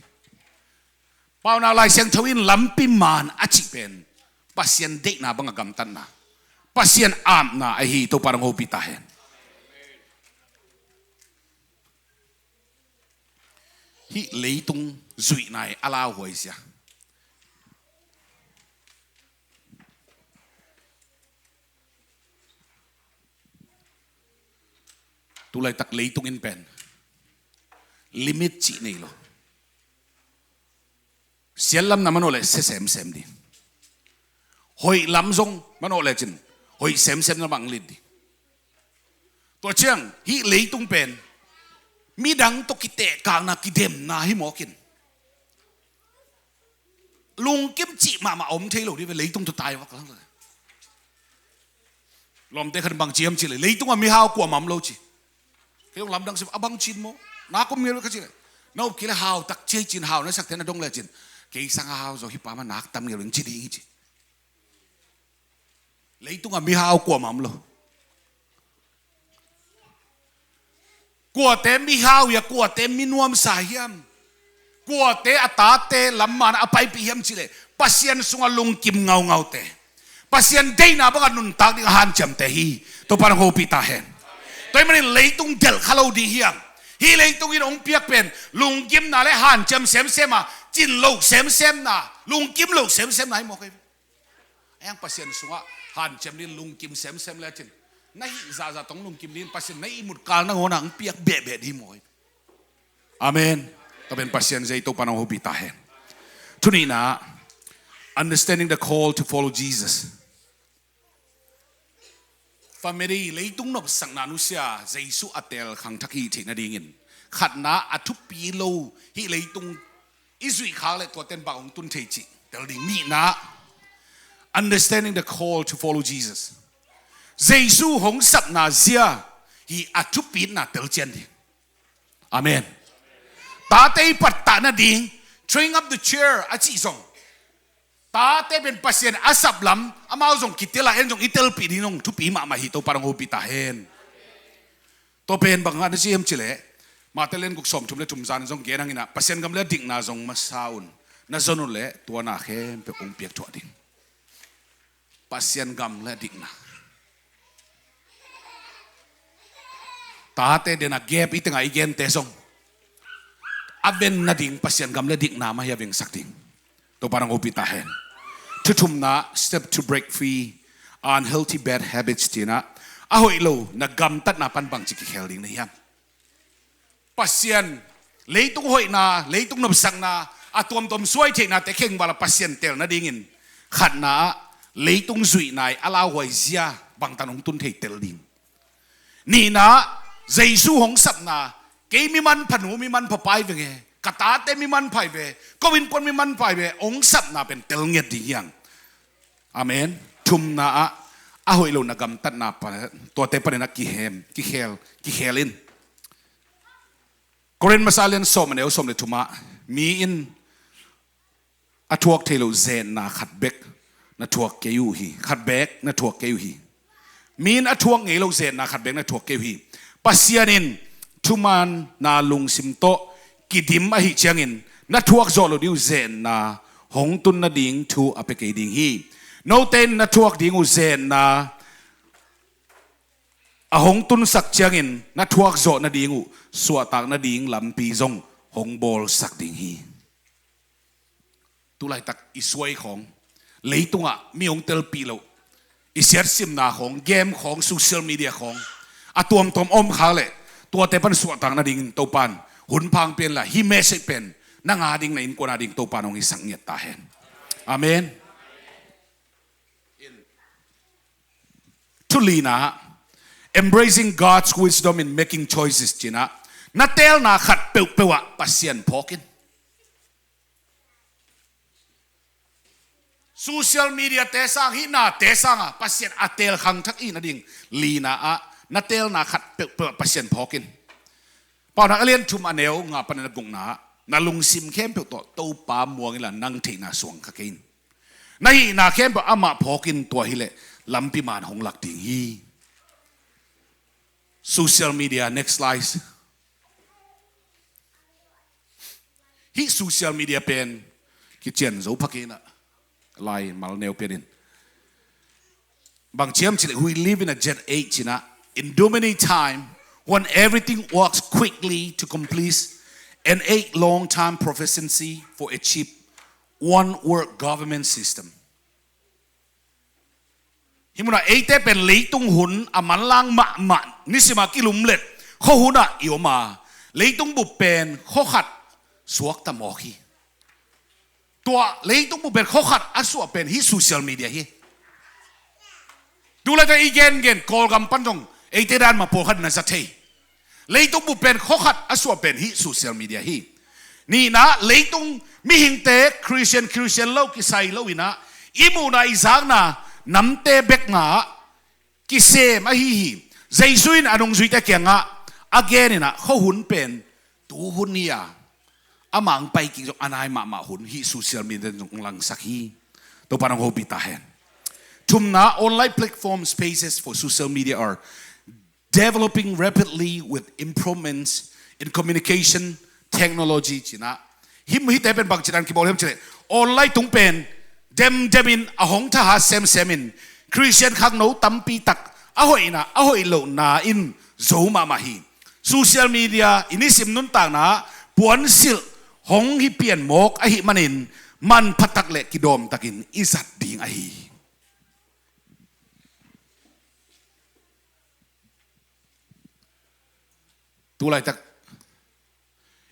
Paunak Lai Siangtho in lampi man a cih pen Pasian deihna banga gamtatna, Pasian apna ahi. Topa nang hopih ta hen. Hih leitung zuihna i a lauhuai zia. Tulaitak leitung in pen limit cih nei lo. Sial lam na manawh leh sia semsem ding. Hoih lam zong manawh lecin hoih semsem na bang lit ding. Tua ciang hih leitung pen midang tawh kitehkakna, kidemna hi mawk in, lungkim cih mahmah a om thei lo dih ve. Leitung tawh tai vak lang. Lawmte khat in bang ci hiam cihleh, leitungah mihau kuamah om lo ci. Kei zong lamdang sim a, bang ci in maw, na kum ngel ka cih leh, na up kei leh hau tak ci ei ci in, hau na sakte na dong lecin, kei sang a hau zaw, hih pa mah nak tam ngel in ci ding hi ci. Leitungah mihau kuamah om lo. Kuate mihau hiam, kuate minuamsa hiam, kuate a tate lam man a paipih hiam cihleh, Pasian sungah lungkim ngaungaute, Pasian deihna bangah nuntak ding a hanciamte hi. Topa nang hopih ta hen. Tua ahih manin leitung delh kha lo ding hi hang. Hih leitung in hong piak pen lunggimna le hanciam semsem a, cin lo semsemna, lungkim lo semsemna hi mawk hi. Ahi hang Pasian sungah hanciam ding, lungkim semsem lecin, na hih zahzah tawh lungkim ding, Pasian na ihmut kal nangawnah hong piak behbeh ding hi maw. Amen. Tua pen Pasian zei, Topa nang hopih ta hen. Thu nihna, understanding the call to follow Jesus. Family, leitung nopsakna nusia Jesu a tel khangthak hih theih nadingin, khatna, a thupi lo hih leitung i zuih khak leh tuaten bang hong tun thei cih tel ding. Nihna, understanding the call to follow Jesus. Jesu hong sapna zia hi a thupitna tel cian ding. Amen. Tate i pattah nading, train up the child a cih zong, tate pen Pasian a sap lam amau zong kitel a, en zong i telpih ding zong thupi mahmah hi. Topa nang hopih ta hen. Tua pen bang a na ci hiam cihleh, Mate lian guk sawm thum le thum zan zong gen hang in ah, Pasian gam le dikna zong masa un. Na zon uh leh tua na khempeuh hong piak thuah ding. Pasian gam le dikna. Tate den a gep i tengah i gente zong a ven nading Pasian gam le dikna mah hi a vengsak ding. Topa nang hopih ta hen. Thu thumna, step to break free unhealthy bad habits, ci-in ah, a hoih lo na gamtatna pan bangci kikhel ding na hiam? Pasian, leitung hoihna, leitung nopsakna, a tuamtuam suai theihnate khengvala Pasian tel nadingin khatna ah leitung zuihna i a lauhuai zia bangtan hong tun thei tel ding. Nihna ah Jesu hong sapna, kei mi manpha nu mi manpha pai veng e, ka tate mi manpha hi ve, ko innkuan mi manpha hi ve, hong sapna pen tel ngiat ding hiang. Amen. Thumna ah a hoih lo na gamtatna pan, tuate panin a kihem kikhel kikhel in. Korin masa lian sawm a neu sawm le thum ah mi in a thuak thei lo zenna khat bek na thuak kei uh hi. Khat bek na thuak kei uh hi. Mi in a thuak ngei lo zenna khat bek na thuak kei uh hi. Pasian in thumaanna lungsim tawh kidim ahih ciangin na thuak zawh lo ding uh zenna hong tun nading thu a pia kei ding hi. Note in na thuak ding uh zenna a hong tunsak ciangin na thuak zawh nading uh suahtak nading lampi zong hong bawlsak ding hi. Tulaitak i suai khawng, leitungah mi hong telpih loh, i siatsimna khawng, game khawng, social media khawng a tuamtuam om khak leh tuate pan suahtak nadingin Topan hun phang pian la, hih message pen nang a ding, na innkuan a ding Topan hong hisak ngiat ta hen. Amen. Thulina, embracing God's wisdom in making choices, cinah na teelna khat peuhpeuh ah Pasian phawk in. Social media te sang, hih nate sangah Pasian a teel khangthak ihih nading lina ah na teelna khat peuhpeuh ah Pasian phawk in. Paunak a lian thum a neu nga panin a gukna ah na lungsim khempeuh tawh Topa muang inla nang theihna suang kha kei in. Na hihna khempeuh amah phawk in, tua hileh lampi man hong lak ding hi. Social media, next slide. Hih social media pen kician zo pha kei in ah, lai mal neu pian in. Bang ci hiam cih leh, we live in a jet age, cinah, in doomsday time, when everything works quickly to complete an age long time prophecy for a cheap one world government system. Hih munah eite pen leitung hun a manlang mahmah, nisim a kilumlet khuahun ah i om a, leitung bup pen khua khat suakta mawk hi. Tua leitung bup pen khua khat a suah pen hih social media hi. Tulaitak i gengen Kawlgam pan zong eite dan mah pawlkhat in a za thei. Leitung bup pen khua khat a suah pen hih social media hi. Nihna, leitung mihingte Christian, Christian lo kisai lo in ah, i muhna, i zakna namte bek nga ah kisem ahi hi. Jesu in a nungzuite kiangah a gen in ah, khuahun pen tuhun hi a, amah hong pai kik zong a nai mahmah hun hih social media in zong hong langsak hi. Topa in hong hopih ta hen. Thumna, online platform spaces for social media are developing rapidly with improvements in communication technology, cinah. Hih, hihte pen bangci dan kibawl hiam cih leh, online tung pen demdemin a hong thahat semsem in, Christian khangno tampi tak a hoihna, a hoih lohna in zo mahmah hi. Social media i nisim nuntakna ah puansilh hong hi pian mawk ahih manin, manpha tak le kidawm takin i zat ding ahi hi. Tulaitak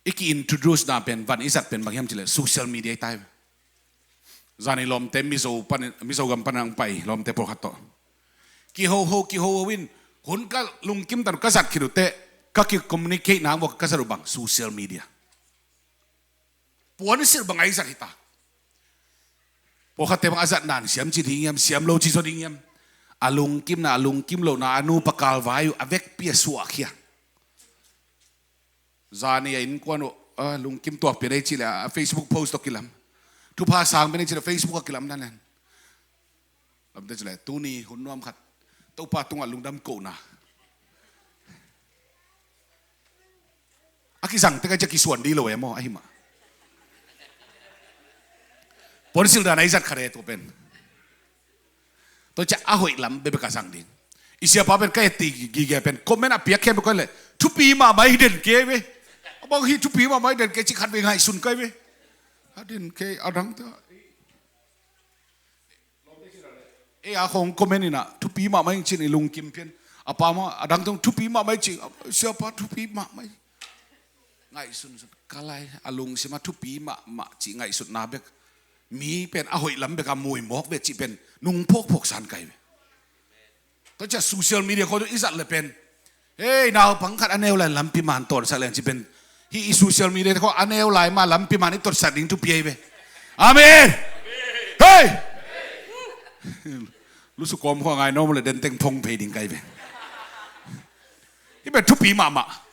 i ki-introduce na pen, van i zat pen bang hiam cih leh social media hi ta hi. Zani lawmte Mizo pan, Mizo gam pan hong pai lawmte pawlkhat tawh kihoho, kihoho in, hun ka lungkim tan ka zat khit uh teh, ka ki-communicate na hang vua ka zat uh bang, social media. Puansilh bang a i zat hi ta. Pawlkhatte bang a zat nan siam ci ding hiam, siam lo ci zaw ding hiam. A lungkimna, a lungkim lohna, a nupa kalvai uh a vekpi a suahkhia. Zani a innkuan uh, a lungkim tuak pian ei cih leh a Facebook post tawh kilam. Thupha sang pian ei cih leh Facebook ah kilam dan len. Lamte cih leh tuni hun nuam khat Topa tungah lungdam kohna a kizang tek a, ci a kisuan dih lo e maw, ahi mah. Puansilh dan a i zat khat e tua pen. Tua ciah a hoih lam bekbek a zang ding. I siapa pen ka et ti gige pen comment a piak khempeuh koi leh thupi mahmah hi den kei ve. A bang hi thupi mahmah hi den kei ci khat ve ngaihsun kai ve. A den kei a dang ta. Ei a khong comment in ah thupi mahmah hi cin i lungkim pian. A pa mah a dang tong thupi mahmah hi cin, siapa thupi mahmah hi. Ngaihsun sun ka lai, a lungsim a thupi mahmah cih ngaihsutna bek, mi pen a hoih lam bek a mu mawk ve cih pen nung phawkphawk san kai ve. Tua ciah social media khawng i zat le pen, hei, naupang khat a neu lai lampi man tawtsak leng cih pen, hih i social media khawng a neu lai ma lampi man i tawtsak ding thupi ahi ve. Amen. Hei, lusu kawm khawng a ngai nuam le den teng phong phei ding kai ve. Hih pen thupi mahmah.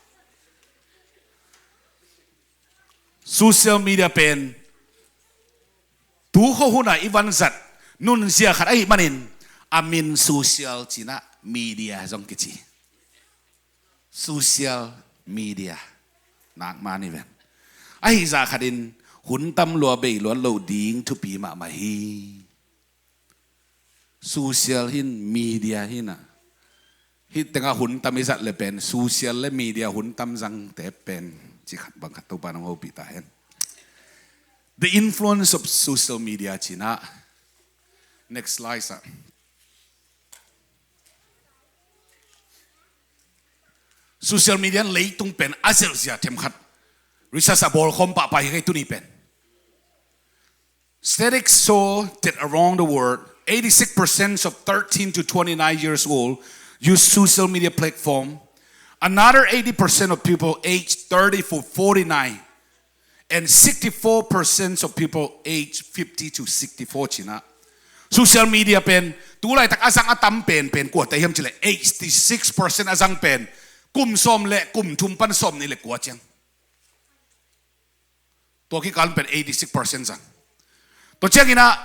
Social media pen tu khua hun a i vanzat nunzia khat ahih manin, a min social cih nah, media zong kici. Social media nak mah ni ven. Ahi zah khatin hun tam lua bei luat loh ding thupi mahmah hi. Social hi in, media hi in ah, hih tengah hun tam i zat le pen social le media hun tam zangte pen, cih khat bang khat Topa'n hong hopih ta hen. The influence of social media cih nah. Next slide ah. Social media in leitung pen a zelhzia themkhat research a bawlkhawm pahpah hi kei tuni pen. Statistics show that around the world, eighty-six percent of thirteen to twenty-nine years old use social media platform. Another eighty percent of people aged thirty to forty-nine and sixty-four percent of people aged fifty to sixty-four cih nah. Social media pen tu laitak a zang a tam penpen kuate hiam cih leh, eighty-six percent a zang pen kum sawm le kum thum pan sawm nih le kua ciang. Tua kikal in pen eighty-six percent zang. Tua ciangin ah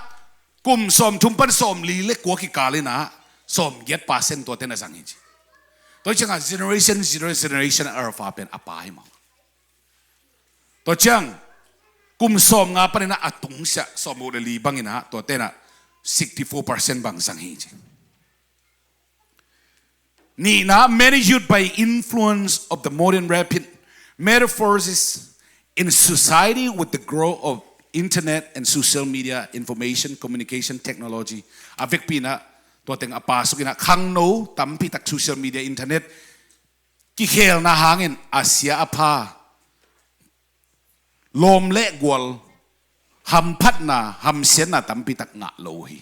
kum sawm thum pan sawm li le kua kikal in ah sawm giat percent tuate na zang hi ci. Tua ciangah generation zero, generation alpha pen a pa hi mah. Tua ciang kum sawm nga panin ah a tungsiah sawm guk le li bangin ah tuate in ah sixty-four percent bang zang hi ci. Nihna, many youth by influence of the modern rapid metamorphosis in society with the growth of internet and social media, information, communication, technology. A vekpi in ah tua teng a pasuk in ah khangno tampi tak social media, internet kikhelna hangin a sia a pha, lawm le gual, hamphatna, hamsiatna tampi tak ngah lo uh hi.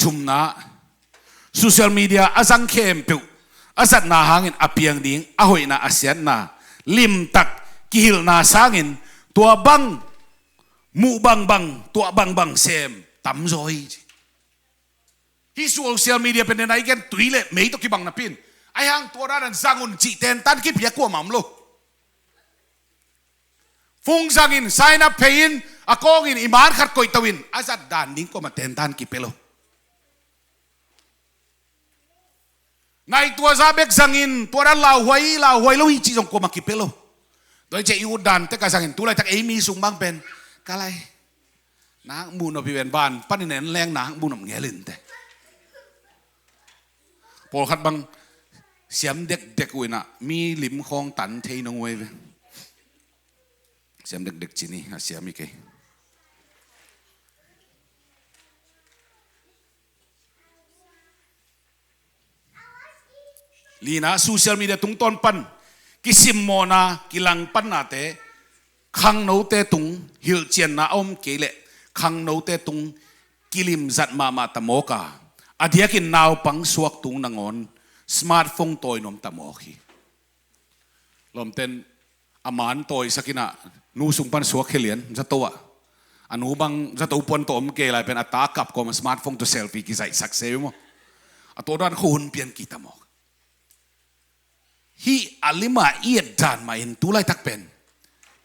Thumna, social media a zang khempeuh a zatna hangin a piang ding, a hoihna, a siatna limtak kihilhna sangin tua bang muh bangbang, tuah bangbang sem tamzaw hi ci. Hih social media pen den a i gen tui le mei tawh kibang napi in, ahi hang tua dan a zang un cih tentan kipia kuamah om lo. Phone zangin, sign up phei-in, a kawngin, i man khat koihto in, a zat dan ding kuamah tentan kipia lo. Nai tua zah bek zangin, tua dan lauhuai, lauhuai lo hi cih zong kuamah kipia lo. Tua hi ciah i ut dan tek a zangin, tu laitak ei mi sung bang pen, ka lai, nak muh nop hi ven, van panin en leng nak muh nop ngel inteh. Pawlkhat bang siam dekdek uh in ah mi lim khawng tan thei nong uh ei ve. Siam dekdek cih ni a siam hi kei. Lina, social media tungtawn pan kisimmawhna, kilangpannate, khangnote tung hilhcianna a om kei leh khangnote tung kilimzat mahmah ta mawk a, a diakin naupang suak tung nangawn smartphone tawi nuam ta mawk hi. Lawmten a man tawisak in ah nu sung pan suak khia lian, zato ah. A nu bang zato puan tawh om kei lai pen a ta kap kawm a smartphone tawh selfie kizaihsak se maw. A tua dan khua hun pian kita mawk. Hih a lima i et dan mah in tu laitak pen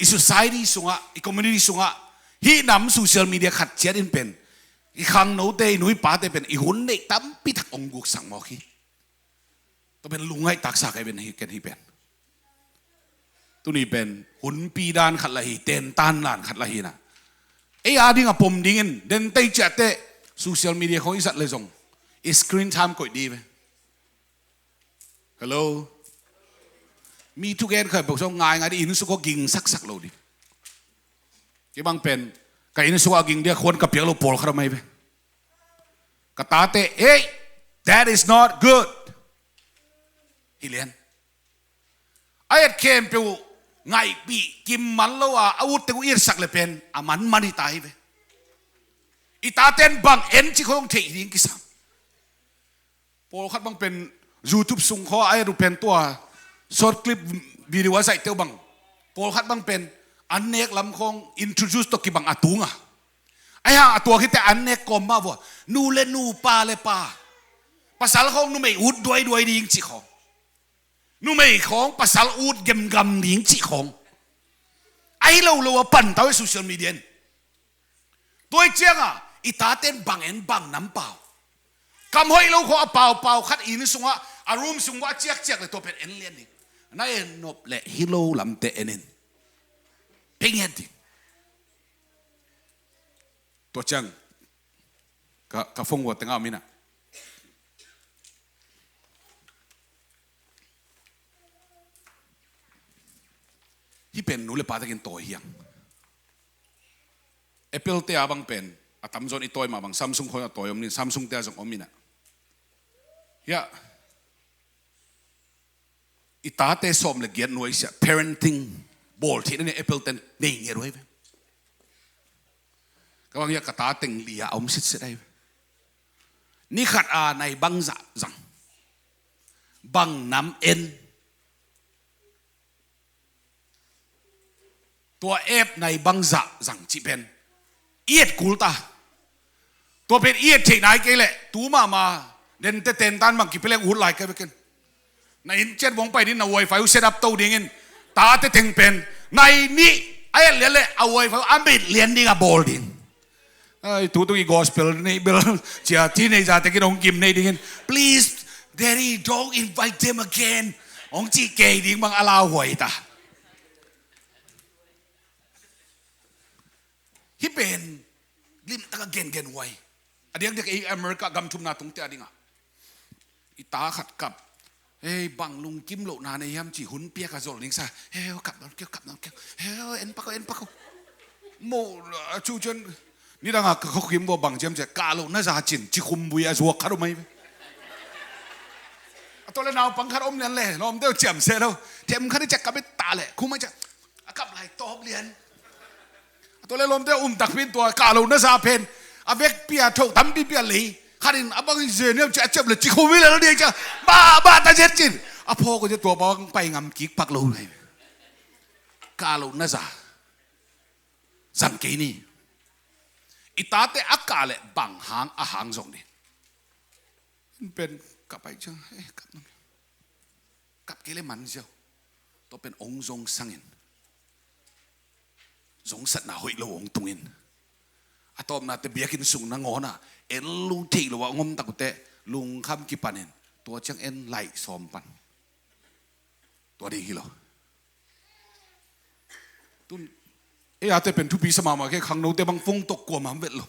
i society sungah, i community sungah, hih nam social media khat ciat in pen i khangnote, i nu i pate pen i hun neih tampi tak hong guksak mawk hi. Tua pen lungngaih taksa kai pen hi, ken hi pen. Tuni pen hunpi dan khat lah hi, tentan dan khat lah hi na. Ei a ding a pom dingin den tei ciah teh social media khawng i zat le zong i screen time koih di ve. Hello. Mi thugen khawng bok zong ngaingai di, inn sung khawng ging saksak lo di. Kei bang pen ka inn sung a ging dia khuan ka piak lo pawlkhat a mai ve. Ka tate, "Hey, that is not good." Hi lian. A et khempeuh ngaihpih kim man lo a, a ut teng uh i etsak le pen a man man hi ta hi ve. I taten bang en cih khong theih ding kisam. Pawlkhat bang pen YouTube sung khaw a et uh pen tua short clip video a zaihte uh bang, pawlkhat bang pen an nek lam khong introduce tawh kibang a tung a. Ahi hang a tuak hi teh an nek kawm mah vua, nu le nu, pa le pa, pasal khong numei ut duaiduai ding cih khong, numei khong pasal ut gemgam ding cih khong. Ahi lo lo a pan ta uh hi social media in. Tua hi cianga i taten bang en, bang nam pau, kam hoih lo khong a paupau khat inn sungah, a room sungah a ciakciak le tua pen en lian ding. Na en nop leh hi lo lamte en in. Ping et ding. Tua ciang ka, ka phone vua tengah om inah, hih pen nu le pa tekin tawi hiang. Apple te a bang pen a tamzaw in i tawi mah bang, Samsung khong a tawi om ning, Samsung te a zong om inah. Hiah i tate sawm le giat nuaisiah, parenting bawl theihna ni Apple ten nei ngiat uh ahi ve. Ka bang hiah ka ta teng li-ah a om sitset ahi ve. Ni khat a nai bangzah zang, bang nam en, tua app nai bangzah zang cih pen i et kul ta. Tua pen i et theih nai kei leh tu mahmah, dente tentan bang kipia leng ut lai kei vekin. Na inn ciat vong pai ding, na wifi uh set up to dingin, tate teng pen nai nih a et lian leh a wifi uh a mit lian ding a bawl ding. Ai, tutung i gospel nih bel cia teenager tekin hong gim nei dingin, "Please, Daddy, don't invite them again," hong cih kei ding bang a lauhuai ta. Hih pen limtak a gengen huai. A diakdiak ei America gam thumna tungte a dingah i ta khat kap. Hei, bang lungkim lohna nei hiam ci hun piak a zol ning sa. Heu, kap nawn keu, kap nawn keu. Heu, en pak o, en pak o. Mo, a cu cian. Nidang a ka khuakim vua bang ciam cia, kah lohna za cin, ci khum vui a zuak khat om ahi ve. A tua le naupang khat om lian le, lawmte uh ciam se lo. Them khat i ciak kap i ta le, khum a ciak. A kap lai tawp lian. A tua le lawmte um takpi in tua kah lohna za pen a vekpi a thoh tampipi a lei. Khat in a bang ze niam ci a ciap le ci khum hi lel ding cia. Bah, bah ta zet cin. A phawk uh cia tua bang pai ngam kik pak lo lai. Kah lohna za zang kei ni. I tate a kah le bang hang a hang zong ni. Pen kap pai ciang, eh, kap nang. Kap kei le man ziau. Tua pen ong zong sangin, zongsatna hoih lo ong tungin, a tawpnate biakinn sung nangawnah en lo theih lo a ong om tak uh teh, lungkham kipanin tua ciang en laih sawm pan. Tua ding hi lo. Tun ei ate pen thupi sa mahmah kei, khangnote bang phone tawh kuamah vet lo.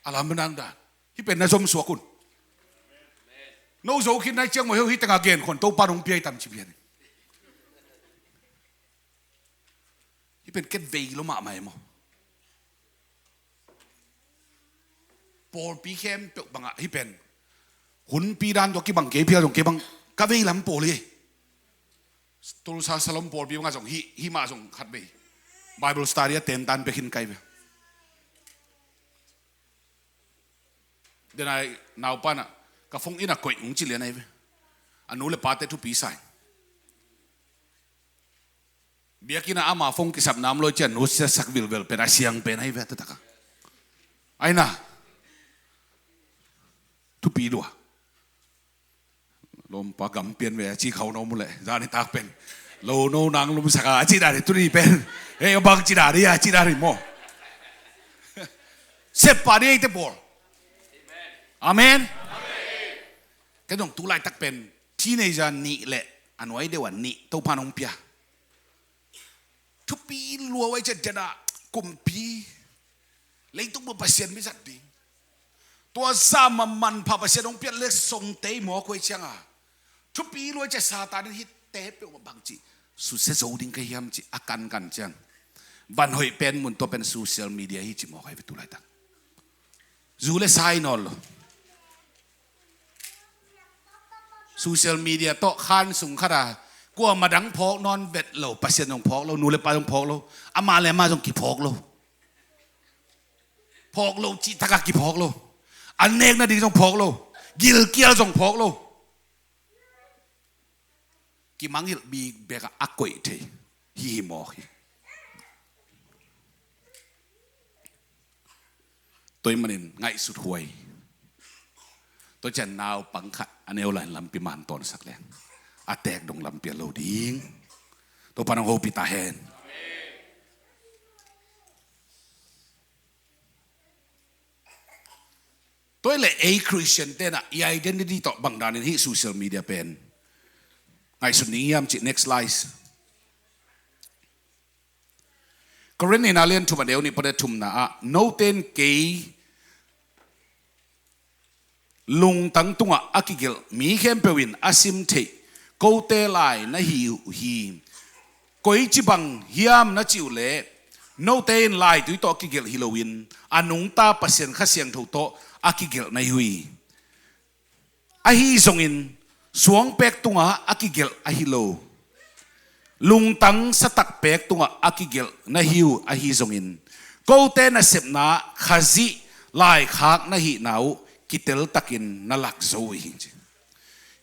A lam benang dan. Hih pen na zom suak un. No zo khin nai ciang maw, heu, hih tengah gen khuan Topa nong pia hi tam ci pian. Hih pen ket vei lo mahmah e maw. Pawlpi khempeuh bangah hih pen hunpi dan tua kibang kei phial zong kei bang ka vei lam pawl hi. Tulsa Shalom pawlpi bangah zong hih, hih mah zong khat vei Bible study a tentan pekin kai ve. Denai naupan ah ka phone in a koih hong ci lian ahi ve. A nu le pate thupi sa in. Biakinn ah ama phone kisap nam lo i cian nusia sak vilvel pen a siang pen ahi ve a taktak a. Aina thupi lua. Lawmpa gam pian ve a ci khau no mu leh zani tak pen lo no nang lum saka a ci dari tuni pen. Hei, a bang ci dari a ci dari maw. Sep pa di ei te pawl. Amen. Ken zong tu laitak pen teenager nih le a nuai deuh a nih Topa nong pia. Thupi lua huai ciat dena kumpi leitung bu Pasian mi zat ding. Tua zama manpha Pasian hong piat le songtei mawk huai cianga thupi lua ciat Satan in hih te peuh mah bang cih susia zo ding ka hiam cih a kankan ciang van hoih pen mun tua pen social media hi ci mawk hai ve tu laitak. Zu le sai nawn lo. Social media tawh khan sung khata Kuamah dang phawk nawn vet lo, Pasian zong phawk lo, nu le pa zong phawk lo, amah le amah zong kiphawk lo. Phawk lo cih takah kiphawk lo. An nek nading zong phawk lo. Gilkial zong phawk lo. Kimangngilh bikbek ah a koih thei hi hi mawk hi. Tua ahih manin ngaihsut huai. Tua ciang naupang khat a neu lai-in lampi man tawnsak leng a tek dong lampi a lo ding. Topa'n hong hopih ta hen. Tua ahih leh ei Christian te'n ah i identity tawh bang danin hih social media pen ngaihsun ding hiam cih, next slide. Korin nihna lian thum a neu nih pan a thumna ah, note'n kei lungtang tungah a kigelh mi khempeuh in a sim theih kote lai na hi uh hi. Koici bang hiam na cih uh leh, note in laitui tawh a kigelh hi loin a nungta Pasian Kha Siangtho tawh a kigelh na hi uh hi. Ahi zongin suangpek tungah a kigelh ahi lo, lungtang satak pek tungah a kigelh na hi uh ahi zongin, kote nasepna Khazih laikhak na hihna uh kiteltakin na lak zo uh hi, ci.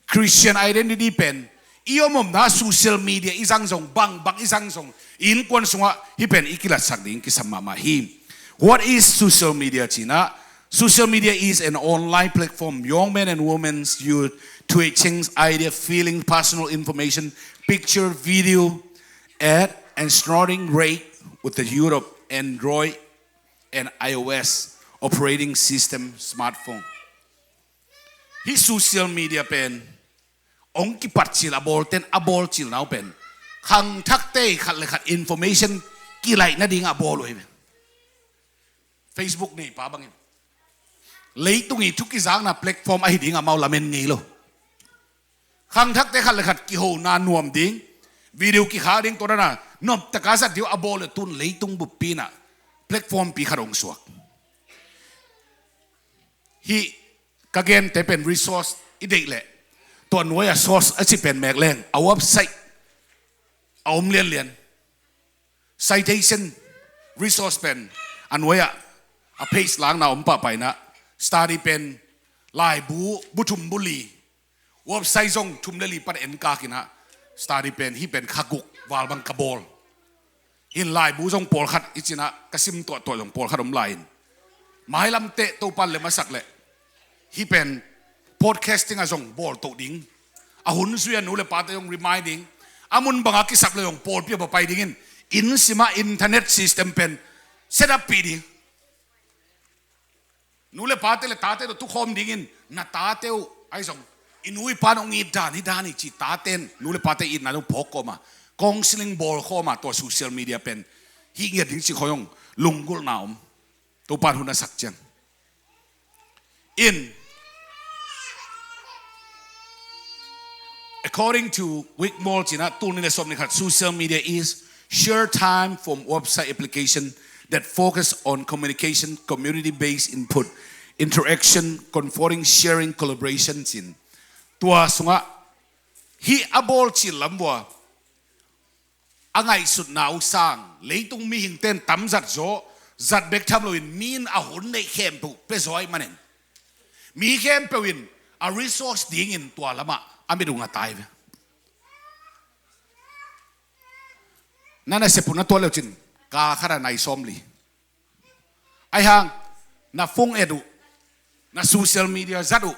Christian identity pen i omomna social media i zang zong, bangbang i zang zong, i innkuan sungah hih pen i kilatsak ding kisam mahmah hi. What is social media, ci-in ah? Social media is an online platform young men and women use to exchange idea, feeling, personal information, picture, video at an astounding rate with the use of Android and iOS operating system smartphone. Hih social media pen hong kipat cil a bawlte'n a bawl cilna uh pen khangthakte khat le khat information kilaih nading a bawl uh hi. Facebook neipa bangin leitung i thu kizakna platform ahi ding amau lamen ngei lo. Khangthakte khat le khat kihona nuam ding, video kikhak ding, tua dan a noptak a zat ding uh a bawl uh, tun leitung buppi in ah platform pi khat hong suak. Hih ka gente pen resource i deih leh, tua nuai-a source a cih pen mek leng a website a om lianlian. Citation resource pen a nuai-ah a page lakna om pahpah in ah, study pen laibu bu thum bu li, website zong thum le li pan en kak in ah, study pen hih pen kha guk val bang ka bawl. Hih laibu zong pawlkhat i cih in ah, ka sim tuahtuah zong pawlkhat om lai-in, mailam teh Topa'n lem a sak leh hih pen podcasting ah zong bawl toh ding. A hun zui a nu le pate zong remind ding. A mun bang a kisap leh zong pawlpi ah va pai dingin, inn sim ah internet system pen set up pih ding. Nu le pate le tate tawh tukhawm dingin, na tate uh ahi zong, i nu i pa'n hong it dan hi dan hi, ci, tate'n nu le pate itna zong phawk khawm a, counseling bawl khawm a, tua social media pen hih ngiat ding ci khawng zong lunggulhna om. Topa'n hun a sak ciang in, according to Wigmore, ci-in ah, tul nih le sawmnih le khat, social media is shared time from website application that focus on communication, community-based input, interaction, comforting, sharing, collaboration, ci-in. Tua sungah hih a bawl cil lam vua a ngaihsutna uh sang, leitung mihingte'n tam zat zaw, zat bek tham loin mi in a hun neih khempeuh pia zaw ahih manin, mi khempeuh in a resource dingin tua lamah a mit uh nga tai ve. Na nasep uh na tuat le uh cin, kal khat ah nai sawmli. Ahi hang na phone et uh, na social media zat uh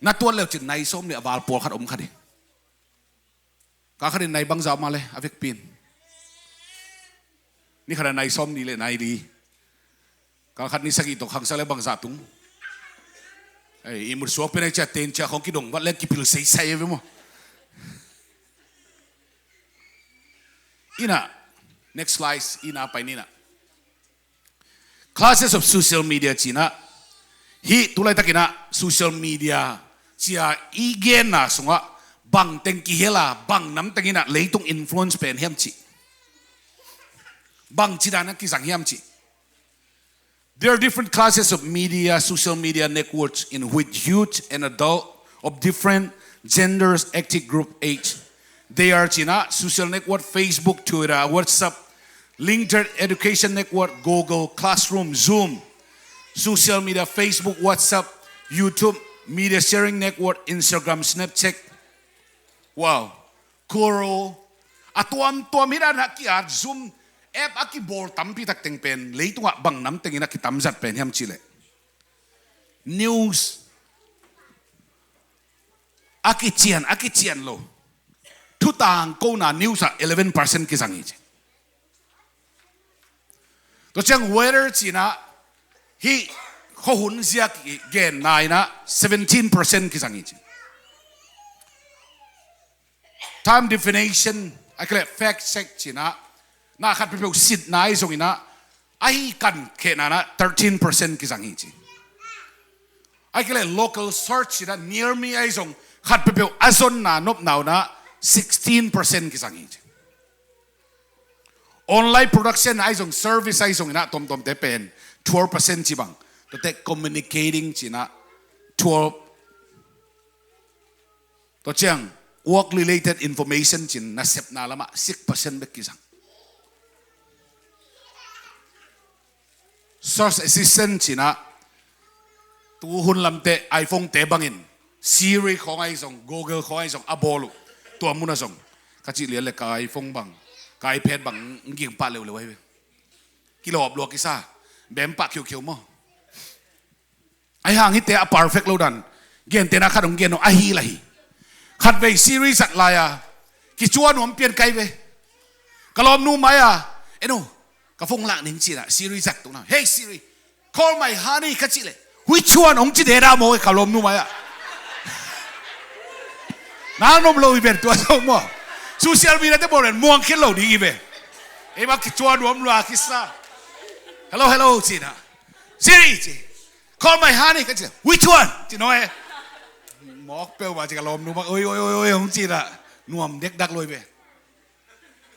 na tuat le uh cin, nai sawmli a val pawlkhat om kha ding. Kal khat in nai bangzah om a le, a vekpi in. Ni khat ah nai sawmnih le nai li. Kal khat ni sagih tawh khangsak le bangzah tung. Ei, ihmut suak pen a, i ciah ten ciah khawng kidong vat le kipil seisai ve maw. In ah, next slide, in ah pai ni in ah. Classes of social media ci-in ah, hih tu laitakin ah social media ci-a i genna sungah bang teng kihel a, bang nam teng in ah leitung influence pen hiam cih, bangci dan a kizang hiam cih. There are different classes of media, social media networks in which youth and adult of different genders, ethnic group, age, They are ci-in ah social network, Facebook, Twitter, WhatsApp, LinkedIn Education Network, Google Classroom, Zoom, social media, Facebook, WhatsApp, YouTube, media sharing network, Instagram, Snapchat. Wow. Kuro. A tuamtuam hi dan a ki-at Zoom app a kibawl tampi tak teng pen leitungah bang nam tengin a kitamzat pen hiam cih leh, news a kician, a kician lo. Thutangkona news ah eleven percent kizang hi ci. Tua ciang weather ci-in ah hih khuahun ziak i genna in ah seventeen percent kizang hi ci. Time definition, a kile fact check ci-in ah, na khat peuhpeuh sitna ahi zongin ah, a hi kan khehna in ah thirteen percent kizang hi ci. A kile local search ci-in ah, near me ahi zong khat peuhpeuh a zonna nopna un ah sixteen percent kizang hi ci. Online production ahi zong, service ahi zongin ah, tuamtuamte pen twelve percent ci bang. Tuate communicating ci-in ah twelve. Tua ciang work related information ci-in nasepna lamah six percent bek kizang. Search assistant ci-in ah, tuhun lamte iPhone-te bangin Siri khawng ahi zong, Google khawng ahi zong a bawl uh. Tua mun ah zong ka cih lian le ka iPhone bang, ka iPad bang, ng ging pah leuleu ahi ve. Kilawp lua kisa. Bem pah khiukheu maw. Ahi hang hihte a perfect lo dan, gentehna khat hong gen uh ahi lah hi. Khatvei Siri zat lai-a kicuan nuam pian kai ve. Ka lawmnu mai-a, "Eno, ka phone lak ning," ci-in ah Siri zat tung na, "Hey Siri, call my honey," ka cih leh, "Which one?" hong ci deda maw, ka lawmnu mai-a. Na nom lo hi ven tua zong maw. Social media-te bawl ven muang khin lo ding hi ve. Ei mah kicuan nuam lua kisa. "Hello, hello," ci-in ah, "Siri," ci, "call my honey," ka cih leh, "Which one?" ci nawn e. Mawk peuhmah ci, ka lawmnu mah, "Oi, oi, oi, oi," hong ci-in ah, nuam dekdak lo hi ve.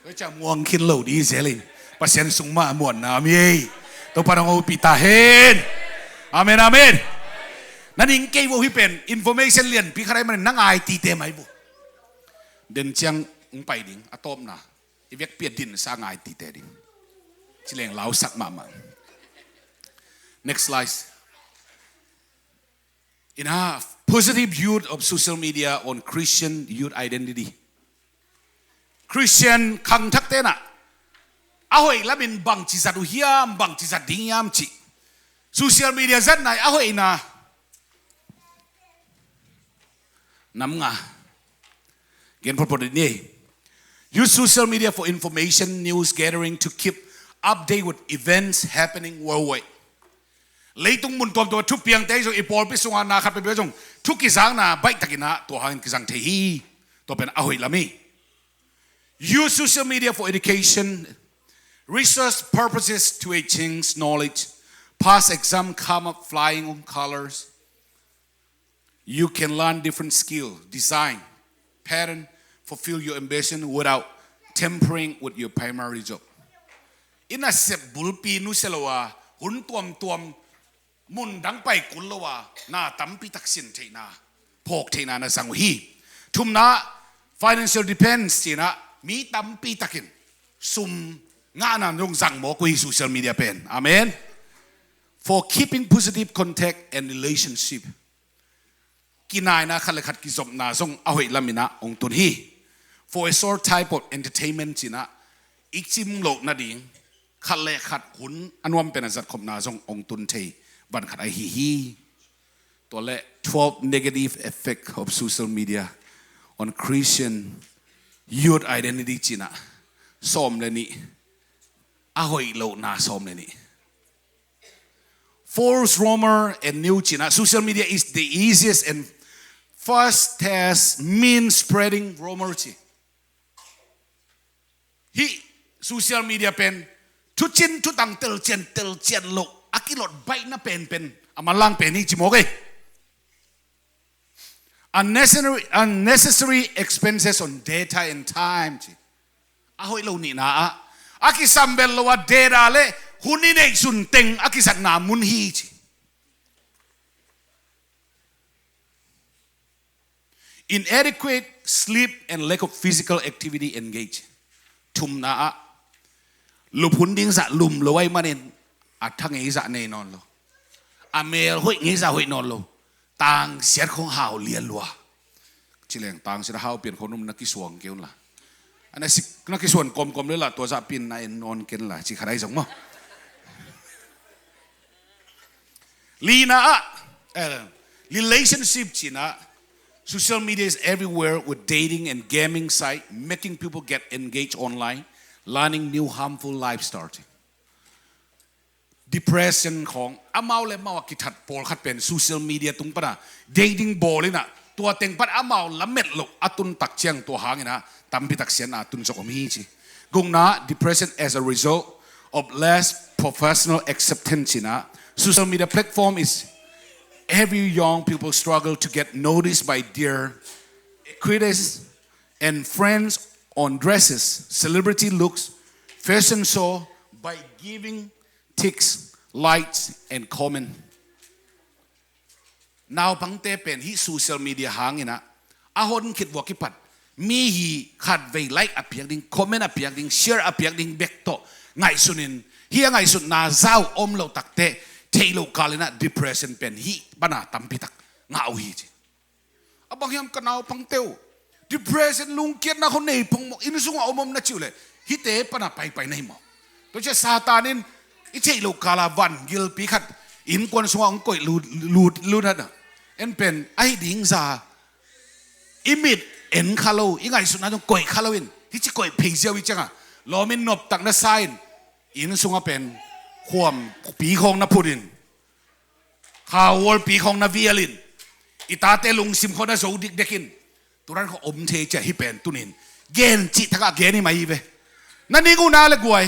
Tua ciang muang khin lo ding hi zel in. Pasian sung mah muanna om hi ei. Topa'n hong hopih ta hen. Amen, amen. Na ning kei vo, hih pen information lianpi khat ahih manin na ngai tite mai vo. Den ciang hong pai ding, a tawpna i vekpi a dinsa ngai tite ding. Ci leng lausak mahmah. Next slide. Enough. Positive use of social media on Christian youth identity. Christian khangthakte in ah a hoih lamin bangci zat uh hiam, bangci zat ding hiam cih. Social media zatna i a hoihna. Nam nga. Gen photphot ni. Use social media for information, news gathering to keep update with events happening worldwide. Leitung mun tuamtuam a thupiangte ahi zong, i pawlpi sungah na khat peuhpeuh zong thu kizakna baihtakin ah tua hangin kizang thei hi. Tua pen a hoih lam hi. Use social media for education, research purposes to exchange knowledge, pass exam, come up flying on colors. You can learn different skill, design, pattern, fulfill your ambition without tampering with your primary job. I nasep bulpi nusia lo a, hun tuamtuam mun dang pai kul lo a, na tampi tak sin theihna, phawk theihna na zang uh hi. Thumna, financial dependence ci-in ah mi tampi takin sum ngahna zong zang mawk uh hi social media pen. Amen. For keeping positive contact and relationship. Kinaina khat le khat kizopna zong a hoih lamin ah hong tun hi. For a short type of entertainment ci-in ah i cim loh nading khat le khat hun a nuam pen a zatkhopna zong hong tun thei van khat ahi hi. Tua le twelve negative effect of social media on Christian youth identity ci-in ah sawm le nih, a hoih lohna sawm le nih. False rumor and news ci-in ah, social media is the easiest and fastest means spreading rumor ci. Hih social media pen thucin thutang telcian telcian loh a kilot baihna penpen a manlang pen hi ci mawk ei. Unnecessary, unnecessary expenses on data and time ci. A hoih lo nihna ah a kisam bel lo a data le hun i neihsun teng a kisatna mun hi ci. Inadequate sleep and lack of physical activity engage. Thumna ah, luphun ding zah lum lo ahih manin a tha ngei zah nei nawn lo, a mel hoih ngei zah hoih nawn lo, tangsiat khong hau lian lua. Ci leng tangsiat a hau pian khong num na kisuang kei un la, a na sik na kisuan komkom le la tua zah pin na en nawn ken la ci khat ahi zong maw. Lina ah, eh, relationship cina, social media is everywhere with dating and gaming site, making people get engaged online, learning new harmful lifestyle. Depression khong amau le amau a kithat pawlkhat pen social media tung pana dating bawl ina, tua teng pan amau lamet loh a tun tak ciang tua hangina tampi tak siatna a tun zok om hi ci. Gukna, depression as a result of less professional acceptance ina, social media platform is every young people struggle to get noticed by their acquaintances and friends on dresses, celebrity looks, fashion show by giving ticks, likes and comment. Naupangte pen hih social media hangina a hon khit vua kipat mi hi khatvei like a piak ding, comment a piak ding, share a piak ding bek tawh ngaihsunin, hih a ngaihsutna zau om lo takte theih loh kalina depression pen hih pana tampi tak ngah uh hi ci. A bang hiam ka naupangte uh depression lungkiatna khong nei pongmawk, inn sungah om om na ci uh leh hihte pana paipai na hi maw? Tua cia Satan in i theih loh kala van gilpi khat innkuan sungah hong koih lut lut lut hana, en pen ahi ding za i mit en kha lo, i ngaihsutna zong koih kha lo in, hih ci koih phei ziau i cianga lawmin noptak na sa in, inn sungah pen khuampi khong na phut in, khauhualpi khong na vial in, i tate lungsim khong na zo dikdek in, turan khong om thei cia hih pen tunin gen cih thakah gen hi mah hi ve. Na ning uh na le guai.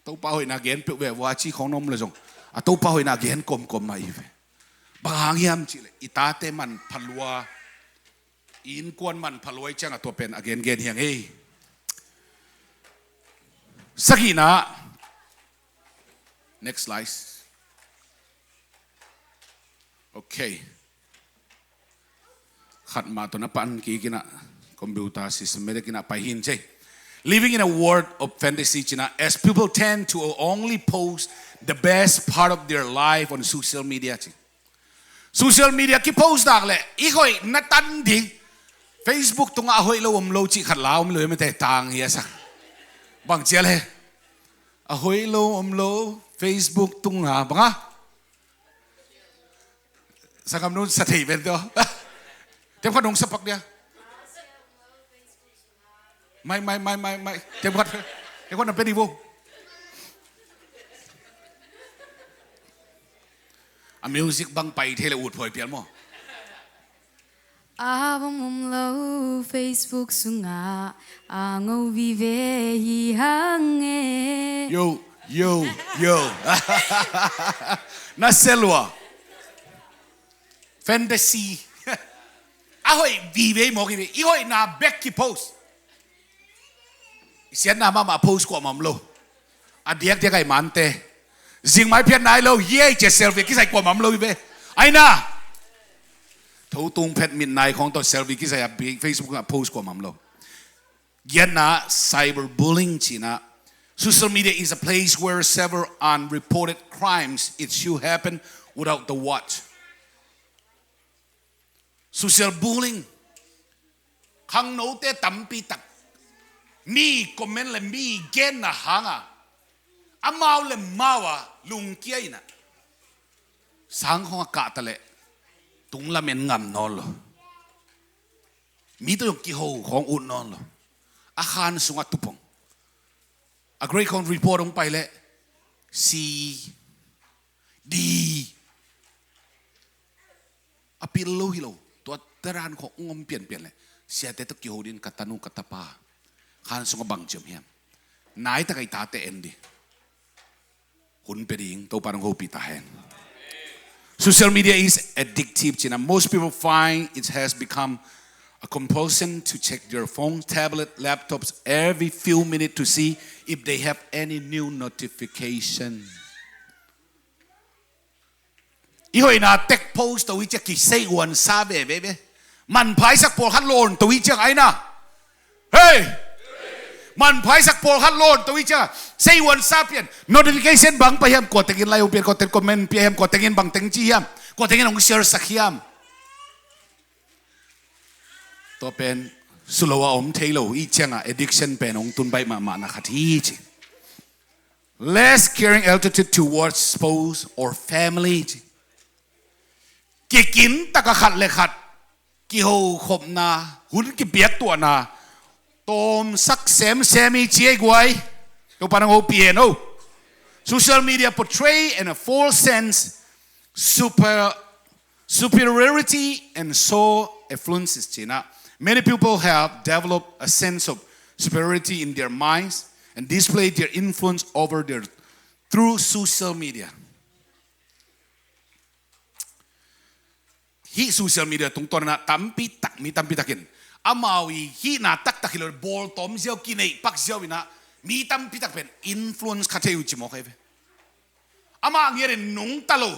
Topa hoihna gen peuh ve vua ci khong na om le zong a Topa hoihna gen komkom mah hi ve. Bang hang hiam cih leh i tate manpha lua, i innkuan manpha lua i cianga tua pen a gengen hiang ei. Sagihna. Next slide. Okay. Khat mah tawh na pan kik ina, computer systematic ina pai hin cei. Living in a world of fantasy cina, as people tend to only post the best part of their life on social media ci. Social media kipost dak leh i hoih na tan ding. Facebook tungah a hoih lo om lo cih khat la om lo i mete tang hi a sak. Bang cia le a hoih lo om lo Facebook tungah banga. Sangam nun sa thei ben tawh. Tem khat nong sapak dia. Mai mai mai mai mai. Tem khat. Tem khat na pe di vo. A music bang pai thei le ut phoi pial maw? A bang om lo Facebook sungah a ngo vive hi hang e. Yo yo yo. Na selua. Fantasy. A hoih vive mawk hi ve, i hoihna bek kipost. I siatna mahmah post kuamah om lo. A diakdiak ai mante. Zingmai phiat nai lo hiai cia selfie kisai kuamah om lo hi ve. Aina. Tho tung phet mit nai khong tawh selfie kisai a Facebook a post kuamah om lo. Giatna, cyberbullying cina. Social media is a place where several unreported crimes it should happen without the watch. Social bullying. Khangnote tampi tak mi comment le mi genna hanga amau le mau a lungkia ina sang khong a kahta le tunglam en ngam nawn lo. Mi tawh zong kiho khong ut nawn lo. A khan sungah tupong a grade khong report hong pai le C D a pil lo hi lo. Tua teran khong ngom pianpian le siate tawh kiho din ka tanu ka tapa khan sungah bang ciam hiam? Nai tak a i tate en di. Hun pe ding Topa nong hopih ta hen. Social media is addictive cina. Most people find it has become a compulsion to check their phone, tablet, laptops every few minutes to see if they have any new notification. I hoihna tek post to i ciang kisei uansa veve ve. Manphaisak pawlkhat lawn to i ciang aina. Hei! Manphaisak pawlkhat lawn to i ciang sei uansa pian. Notification bang pai hiam, kua tengin lai hong pian, kua teng comment pia hiam, kua tengin bang teng ci hiam, kua tengin hong share sak hiam. Tua pen sulo a om thei lo i ciangah addiction pen hong tun baih mahmah na khat hi ci. Less caring attitude towards spouse or family ci. Kikin taka khat le khat kihokhopna, hun kipiaktuahna tawmsak semsem hi ci ei guai. Topa nang hopih hen o. Social media portray and a false sense super superiority and so affluences cina. Many people have developed a sense of superiority in their minds and display their influence over their through social media. Hih social media tungtawn inah tampi tak, mi tampi takin amau i hihna taktak hi lo, bawltawm ziau, kineih pak ziau inah mi tampi tak pen influence kha thei uh ci mawk ahi ve. Amah ngiatin nungta lo,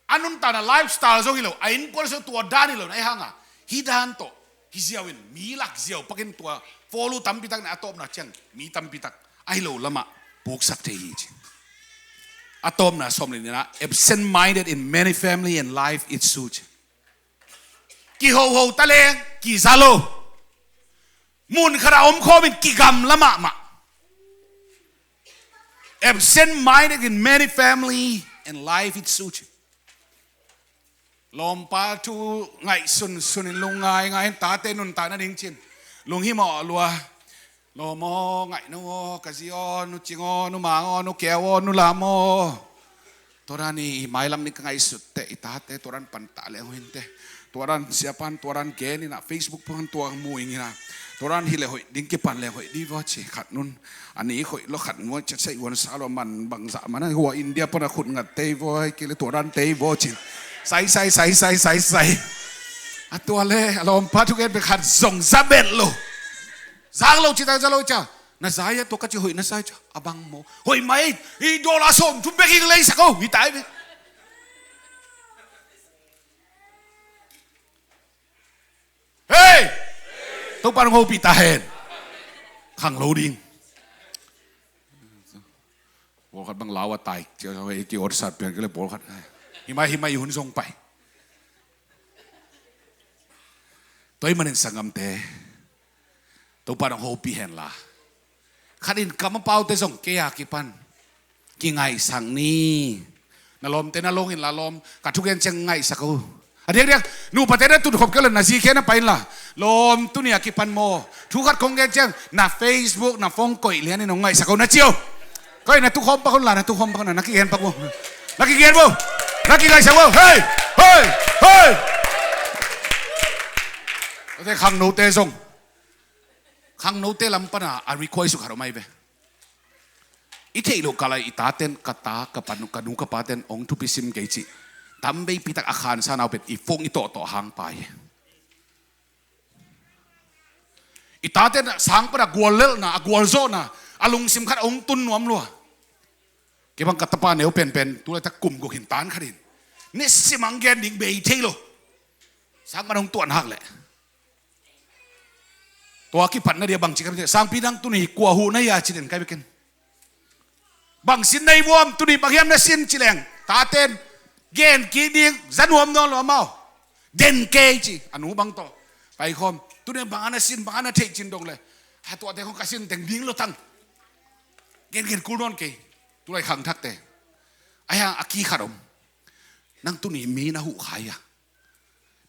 a nuntakna lifestyle zong hi lo, a innkuan zong tua dan hi lo na ahi hanga hih dan tawh hi ziau in mi lak ziau pakin tua follow tampi tak na a tawpna ciang mi tampi tak ahi lo lamah puksak thei hi ci. A tawpna sawm le nihna, absent minded in many family and life issue ci. Kihoho ta leng kiza lo, mun khat a omkhawm in kigamla mahmah. Absent minded in many family and life issue ci. Lawmpa thu ngaihsun sunin lungngai ngai in tate nuntak nading cin lunghimawh lua. Lawm aw, ngaihno aw, ka zi aw, nu Cing aw, nu Mang aw, nu Keu aw, nu Lam aw. Tua dan i mailam ning ka ngaihsut teh i tate tua dan pan ta leng hoih inteh. Tua dan siapan tua dan gen inah Facebook pan tua mu ing inah. Tua dan hileh hoih ding kipan leng hoih di vaw ci khat nun. A ni hoih lo khat nguai ciat sai uan sa lo man bangzah man a hua India pan a khut ngat tei vaw, kile tua dan tei vaw cin. Sai sai sai sai sai sai. A tua le a lawmpa thugen pe khat zong za bet lo. Zang lo ci ta za lo ca. Na zai a tua ka ci hoih na zai ca. A bang maw hoih mai. I dollar sawm thum bek ing lei sak o hi tai ve. Hei! Topa nang hopih ta hen. Khang lo ding. Pawlkhat bang lau a tai cia hei ki ot sat pian kile pawlkhat. Himai himai hun zong pai. Toi manin sanggamte, Topa nang hopih hen la. Khat in kamapaute zong kei a kipan kingaihsak ni. Na lawmte na longin la lawm, ka thugen ciang ngaihsak o. A diakdiak nupate na tutkhop kei lo na zi khe na pai inla. Lawm tuni a kipan maw thu khat kong gen ciang na Facebook na phone koih lianin hong ngaihsak o na ci o. Koih na tukhawm pak unla na tukhawm pak unla na kigen pak maw. Na kigen maw. Na kingaihsak maw. Hei! Hei! Hei! Tate khangnote zong khangnote lam pana a request uh khat om ahi ve. I theih loh kalai i taten ka ta ka pa nu ka nu ka paten ong thupi sim kei cih tam veipi tak a khansa nau pen i phone i tawhtawh hang pai. I taten sang pana guallelhna a gualzawhna a lungsim khat ong tun nuam lua. Kei bang ka tapa neu penpen tulaitak kum guk hin tan khat hin nisim ang gen ding bei thei lo. Sang pana ong tuan hak leh tua kipatna dia bangci ka sangpi nang tuni kua huh na hia ci den kai bekin. Bang sin na hi vuam tuni bang hiam na sin ci leng taten gen kik ding za nuam nuam lo amau. Den kei ci a nu bang tawh paikhawm tuni bang ana sin bang ana theih cin dong le a tuate khong ka sin teng ding lo tang. Gen gen kul nawn kei tulai khang thakte. Ahiang a ki khat om nang tuni mi na huh khai a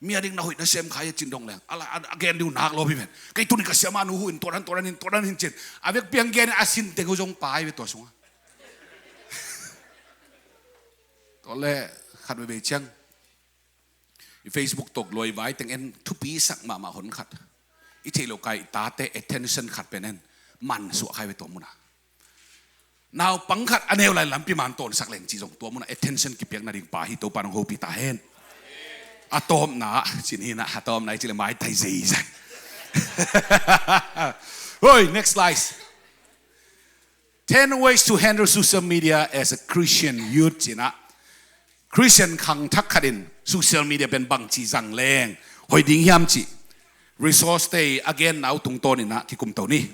mi a ding na hoih na sem khai a cin dong leng a gen ding uh nak lawpi pen kei tuni ka siama nu hu in tuaran tuaran in tuaran in cin a vek piang gen a sin teng uh zong pai ve tua sunga. Tua le khat veve ciang i Facebook tok luai vai teng en thupi sak mahmah hon khat i theih lo kai tate attention khat pen en man suah khai ve tua muna. Naupang khat a neu lai lampi man tawnsak leng ci zong tua munah attention kipiak nading pa hi Topa nong hopih ta hen. A tawpna cin hinah a tawpna i ci le maitai zeizai. Hoi, next slide. Ten ways to handle social media as a Christian youth cinah Christian khangthak khat in social media pen bangci zang leng hoih ding hiam cih resource te a genna uh tungtawnin ah kikumto ni.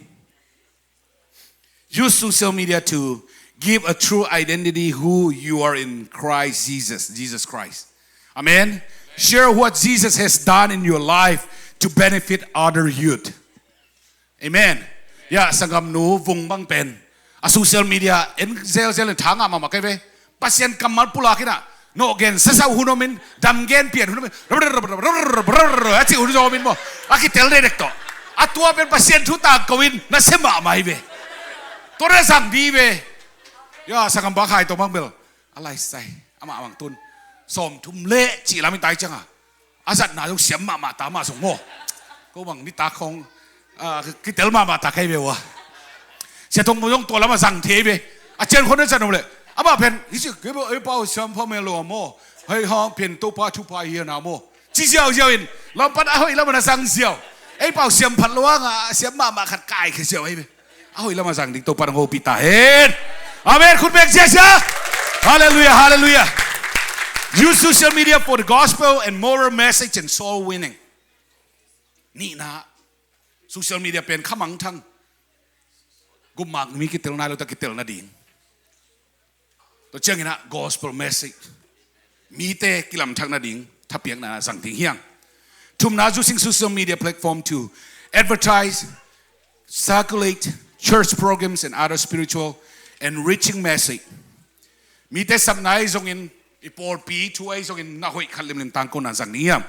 Use social media to give a true identity who you are in Christ Jesus, Jesus Christ. Amen. Share what Jesus has done in your life to benefit other youth. Amen. Ya, sanggamnu Vung bang pen a social media en zelzel in tha ngah mahmah kei ve. Pasian kammal pulak in ah, nawh gen sasau hun om in, dam gen pian hun om in, a cih hun zong om in maw. A kitel dekdek tawh. A tua pen Pasian thu tangko in nasia mahmah hi ve. Tua na zang dih ve. Ya, sanggam Bak Hai tawh mang bel a laisai, amah bang tun sawmthum le cih lam in tai cianga a zatna zong siam mahmah ta mah zong maw. Ko bang nitak khong, ah, kitel mahmah ta kei ve ua. Sia Thong Mo zong tua lamah zang thei ve. A cian khon na zat om leh amah pen hi ci kei bel ei pau siam pha mel lo a maw. Hei hang pen Topa thupha hi a na maw, ci ziauziau in lampan a hoih lamah na zang ziau. Ei pau siam phat lo a, nga siam mahmah khat kaikhia ziau ei ve. A hoih lamah zang ding Topa nang hopih ta hen. Amen. Khut beng ziahziah. Halleluiah, halleluiah. Use social media for the gospel and moral message and soul winning. Nihna, social media pen khamangthang, gupmak mi kitel nai lo ta kitel nading, tua ciangin ah gospel message, mite kilamthak nading thapiakna zang ding hi hang. Thumna, using social media platform to advertise, circulate church programs and other spiritual and reaching message. Mite sapna ahi zongin, i pawlpi thu ahi zongin na hoih khat limlim tangkona zang ding hi hang.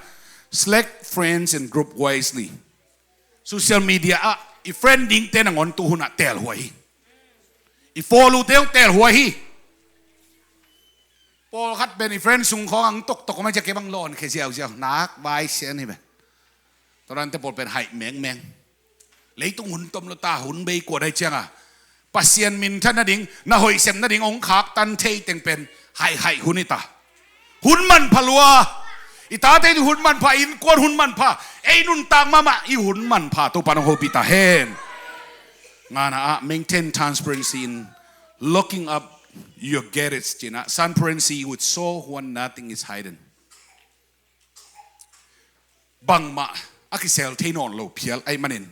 Select friends and group wisely. Social media ah i friend dingte nangawn tu hun ah telhuai hi. I follow te zong telhuai hi. Pawlkhat pen i friend sung khawng ang toktok om a, ciah kei bang lawn khia ziauziau, nak vai sian hi ve. Tua dante pawl pen haih mengmeng. Leitung hun tom lo ta, hun bei kuat ahi cianga Pasian minthan nading, na hoih sem nading hong khaktan thei teng pen haihhaih hun hi ta. Hun manpha lua. I tate in hun manpha, innkuan hun manpha, ei nuntak mahmah i hun manpha Topa nang hopih ta hen. Ngana ah, maintain transparency in locking up your gadgets, cina. Transparency would show when nothing is hidden. Bangmah a kisel thei nawn lo phial ahih manin,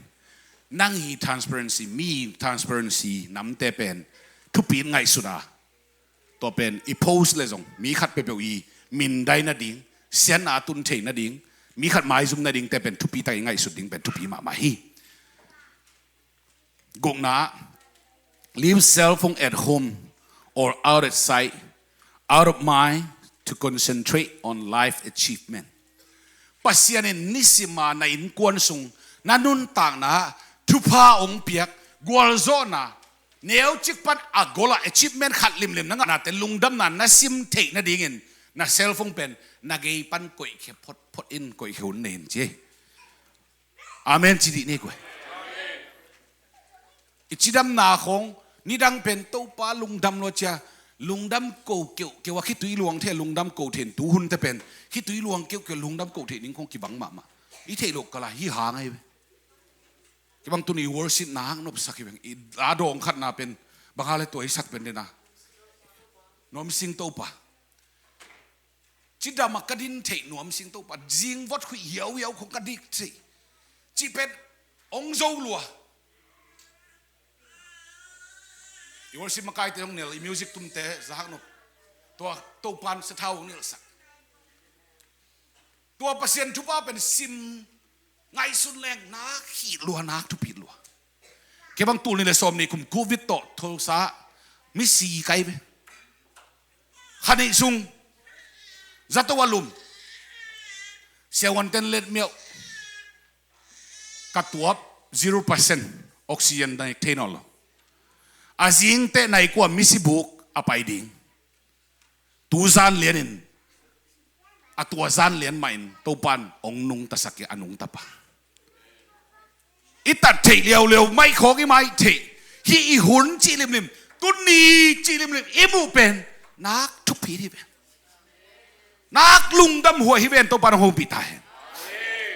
nang hi transparency, mi transparency namte pen thupi in ngaihsun a, tua pen i post le zong mi khat peuhpeuh i mindai nading, siatna a tun thei nading, mi khat maizum nadingte pen thupi tak i ngaihsut ding pen thupi mahmah hi. Gukna, leave cell phone at home or out at sight, out of mind, to concentrate on life achievement. Pasian in nisima na innkuan sung, na nuntakna thupha hong piak, gualzawhna, neucik pan a goal a achievement khat limlim na ngahnate lungdamna na sim theih nadingin na cell phone pen na gei pan koihkhia photphot in, koihkhia hun nei in ci. Amen ci dih ni kua. I cidamna khong nidang pen Topa lungdam lua cia, lungdam ko keuhkeuh a khitui luang thei, lungdam ko thei in tu hunte pen khitui luang keuhkeuh lungdam ko thei ding khong kibang mahmah. I theih loh kala hi hang ahi ve. Kibang tuni worship na hang nopsak hi veng. I a dawng khatna pen bang hale tua i sak pen dena nuam sing Topa. Cidam a ka din theih nuam sing Topa, zing vot khuih hiauhiau khong ka dik theih. Cih pen hong zo lua. I worship makaite hong nel, i music tumte zahak nop. Tua Topan sathau hong nilsak. Tua Pasian thupha pen sim ngaihsun leng nak hih lua, nak thupi lua. Kei bang tul nih le sawm nih kum covid tawh Tulsa misi kai ve. Kha nih sung zato a lum. Siavuanten let miauh. Ka tuap zero percent oxygen na nek thei nawn lo. A zingteh nai kua misi buk a pai ding. Tu zan lianin, a tua zan lian mahin Topan hong nungtasak hi a, a nungtapa. I tat theih liauliau maih khawng i maih theih. Hih i hun cih limlim, tuni cih limlim i muh pen nak thupi hi ven. Nak lungdam huai hi ven, Topan hong hopih ta hen.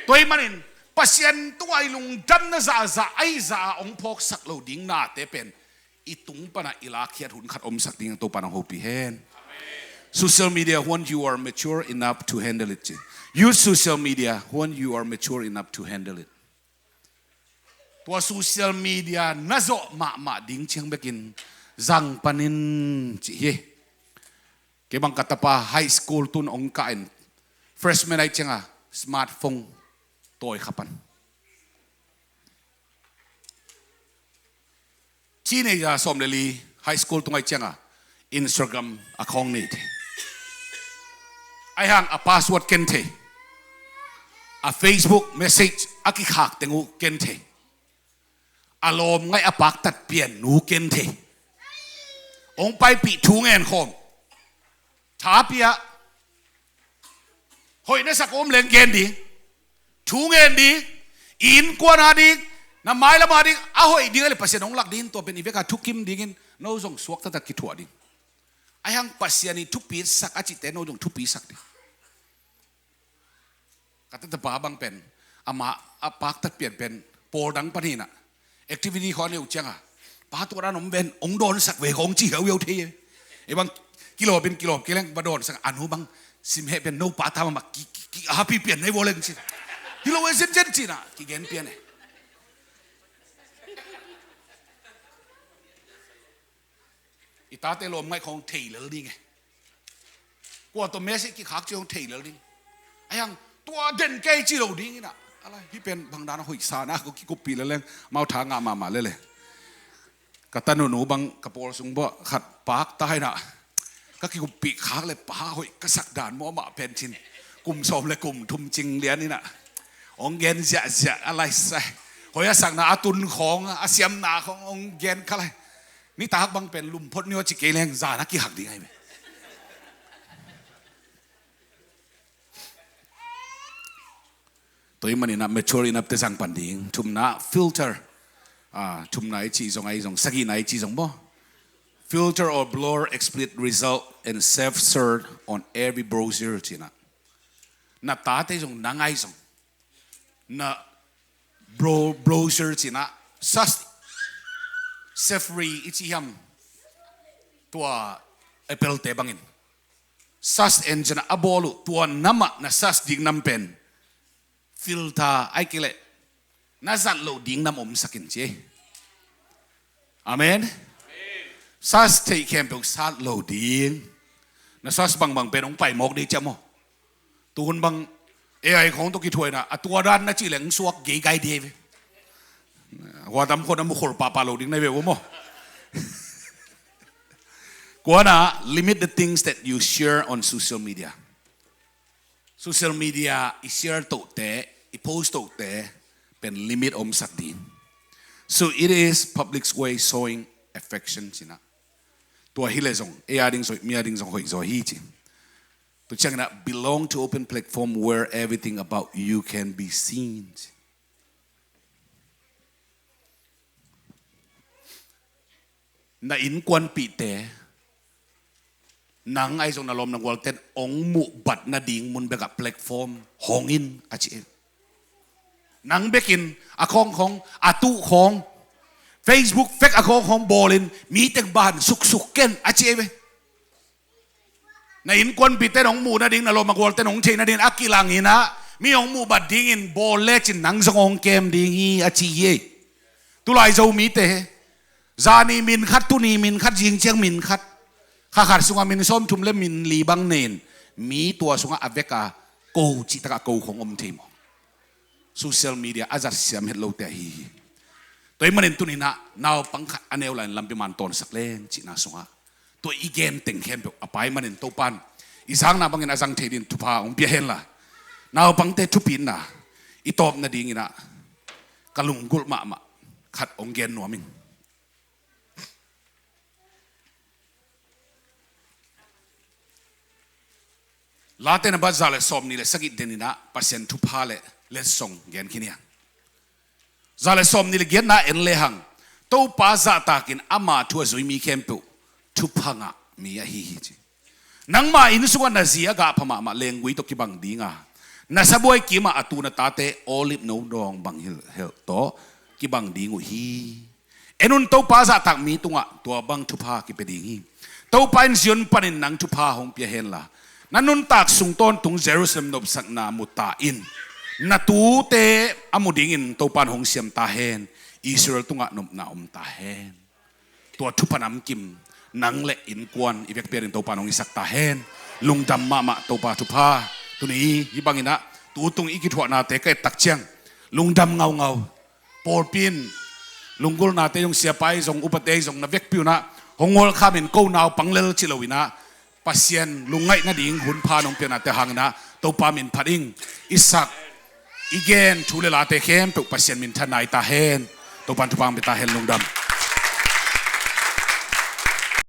Tua ahih manin Pasian tungah i lungdamna zahzah ahi zah a hong phawksak lo ding nate pen i tung pana i lakkhiat hun khat omsak ding Topan hong hopih hen. Social media when you are mature enough to handle it, ci. Use social media when you are mature enough to handle it. Tua social media na zawh mahmah ding ciang bekin zang panin ci hi. Kei bang ka tapa high school tun ong kah in freshman ai cianga smartphone tawi kha pan. Teenager sawm le li high school tung ai cianga Instagram account nei thei. Ai hang a password ken thei. A Facebook message a kikhak teng uh ken thei. A lawm ngaih a paktat pian nu ken thei. Ong paipih thu ngen khawm. Tha pia. Hoih na sak om leng gen ding. Thu ngen ding. Innkuan a ding. Na mailam a ding. A hoih ding a le Pasian ong lak ding. Tua pen i veka thukim dingin no zong suak taktak kithuah ding. Ai hang Pasian i thupi sak a cihte no zong thupi sak ding. Ka tatapa bang pen ama a paktat pian pen pawl dang pan hi na. Activity khawng a neu cianga pa tua dan om ven ong dawnsak ve khawng ci heuheu thei e. Ei bang kilawp in kilawp kileng va dawnsak a nu bang sim heh pen no pa ta mama ki, ki, ki a happy pian nei vawleng ci. Hi lo e zenzen ci na kigen pian e. I tate lawm ngaih khawng thei lel ding e. Kua tawh message kikhak ci khawng thei lel ding. Ai hang tua den kei ci lo ding ina. Ala hi pen bang dan a hoih sa na ko kikuppih leleng mau tha ngah mahmah lele. Ka tanu nu bang ka pawl sung bawh khat pak ta hi na. Ka kikuppih khak le pa hoih ka sak dan mawh mah pen cin. Kum sawm le kum thum cing lian ina. Ong gen ziahziah a lai sai. Hoih a sakna a tun khawng a siamna khawng ong gen kha lai. Nitak bang pen lumphot ni aw ci kei leng zan a kihak ding ai ve. Tua i manin a mature enough te zang pan ding. Thumna filter. Ah, thumna i ci zong ai zong sagihna i ci zong bo. Filter or blur explicit result and self-serve on every browser cina. Na tate zong na ngai zong. Na bro, browser cina search Safari i ci hiam tua Apple te bangin search engine a bawl uh tua namah na search ding nam pen filter ai kile na zat loh ding nam omsakin ci. Amen. Search theih khempeuh sat lo ding. Na search bangbang pen hong pai mawk ding ciam aw. Tuhun bang A I khawng tawh kithuaina a tua dan na cih leh hong suak geigai ding ve. Hua tam khawng na mukhol pahpah lo ding na ve uh maw. Kuana limit the things that you share on social media. Social media i share tohte i post tohte pen limit omsak ding. So it is public's way showing affection cina. Tua hi le zong ei a ding zong mi a ding zong hoih zaw hi ci. Tua ciangina belong to open platform where everything about you can be seen. Na innkuanpihte nang ahi zong na lawm na gualten ong muh bat nading mun bekah platform hong in a ci e. Nang bekin a khawngkhawng a tuh khawng Facebook fek a khawngkhawng bawlin mi teng bahan suksuk ken a ci e ve. Na innkuanpihte nong muh nading na lawm a gualte nong theih nading a kilang inah mi hong muh bat dingin bawl lecin nang zong hong kem ding hi a ci hi ei. Tulai Zomite he zani min khat tuni min khat zingciang min khat kha khat sungah min sawmthum le min li bang nei in mi tua sungah a veka ko cihtakah ko khong om thei maw? Social media a zat siam het lote ahi hi. Tua ahih manin tuninah naupang khat a neu lai-in lampi man tawnsak leng cihna sungah tua i gen teng khempeuh a pai manin Topan i zakna bangin a zang thei din thupha hong pia henla naupangte thupitna i tawp nadinginah ka lunggulh mahmah khat hong gen nuam ing. Late na bat za le sawm ni le sagih deninah Pasian thupha le letsong gen khin hiang. Za le sawm ni le giatna en lehang Topa zahtakin ama thu a zui mi khempeuh thupha ngah mi ahi hi ci. Nangma inn sungah na zi a gah pha mahmah lenggui tawh kibang dinga na sabuai kimah a tu na tate olip no dawng bang hilh helh tawh kibang ding uh hi. En un Topa zahtak mi tungah tua bang thupha kipia ding hi. Topa in Zion panin nang thupha hong pia henla, na nuntak sung tawntung Jerusalem nopsakna mu ta in. Na tute a mu dingin Topa in hong siam ta hen. Israel tungah nopna om ta hen. Tua thupha namkim nang le innkuan i vekpi-a ding Topa in hong hisak ta hen. Lungdam mahmah, Topa thupha. Tuni hih bangin ah tutung i kithuahnate ka et tak ciang lungdam ngaungau. Pawlpi in lunggulhnate zong, siapa i zong, upate i zong, na vekpi un ah hong ngawlkham in ko naupang lel ci lo in ah Pasian lungngaih nading hun pha nong piaknate hangin ah Topa min phat ing. I sak, i gen thu le late khempeuh Pasian minthanna hi ta hen. Topa in thupha hong pia ta hen. Lungdam.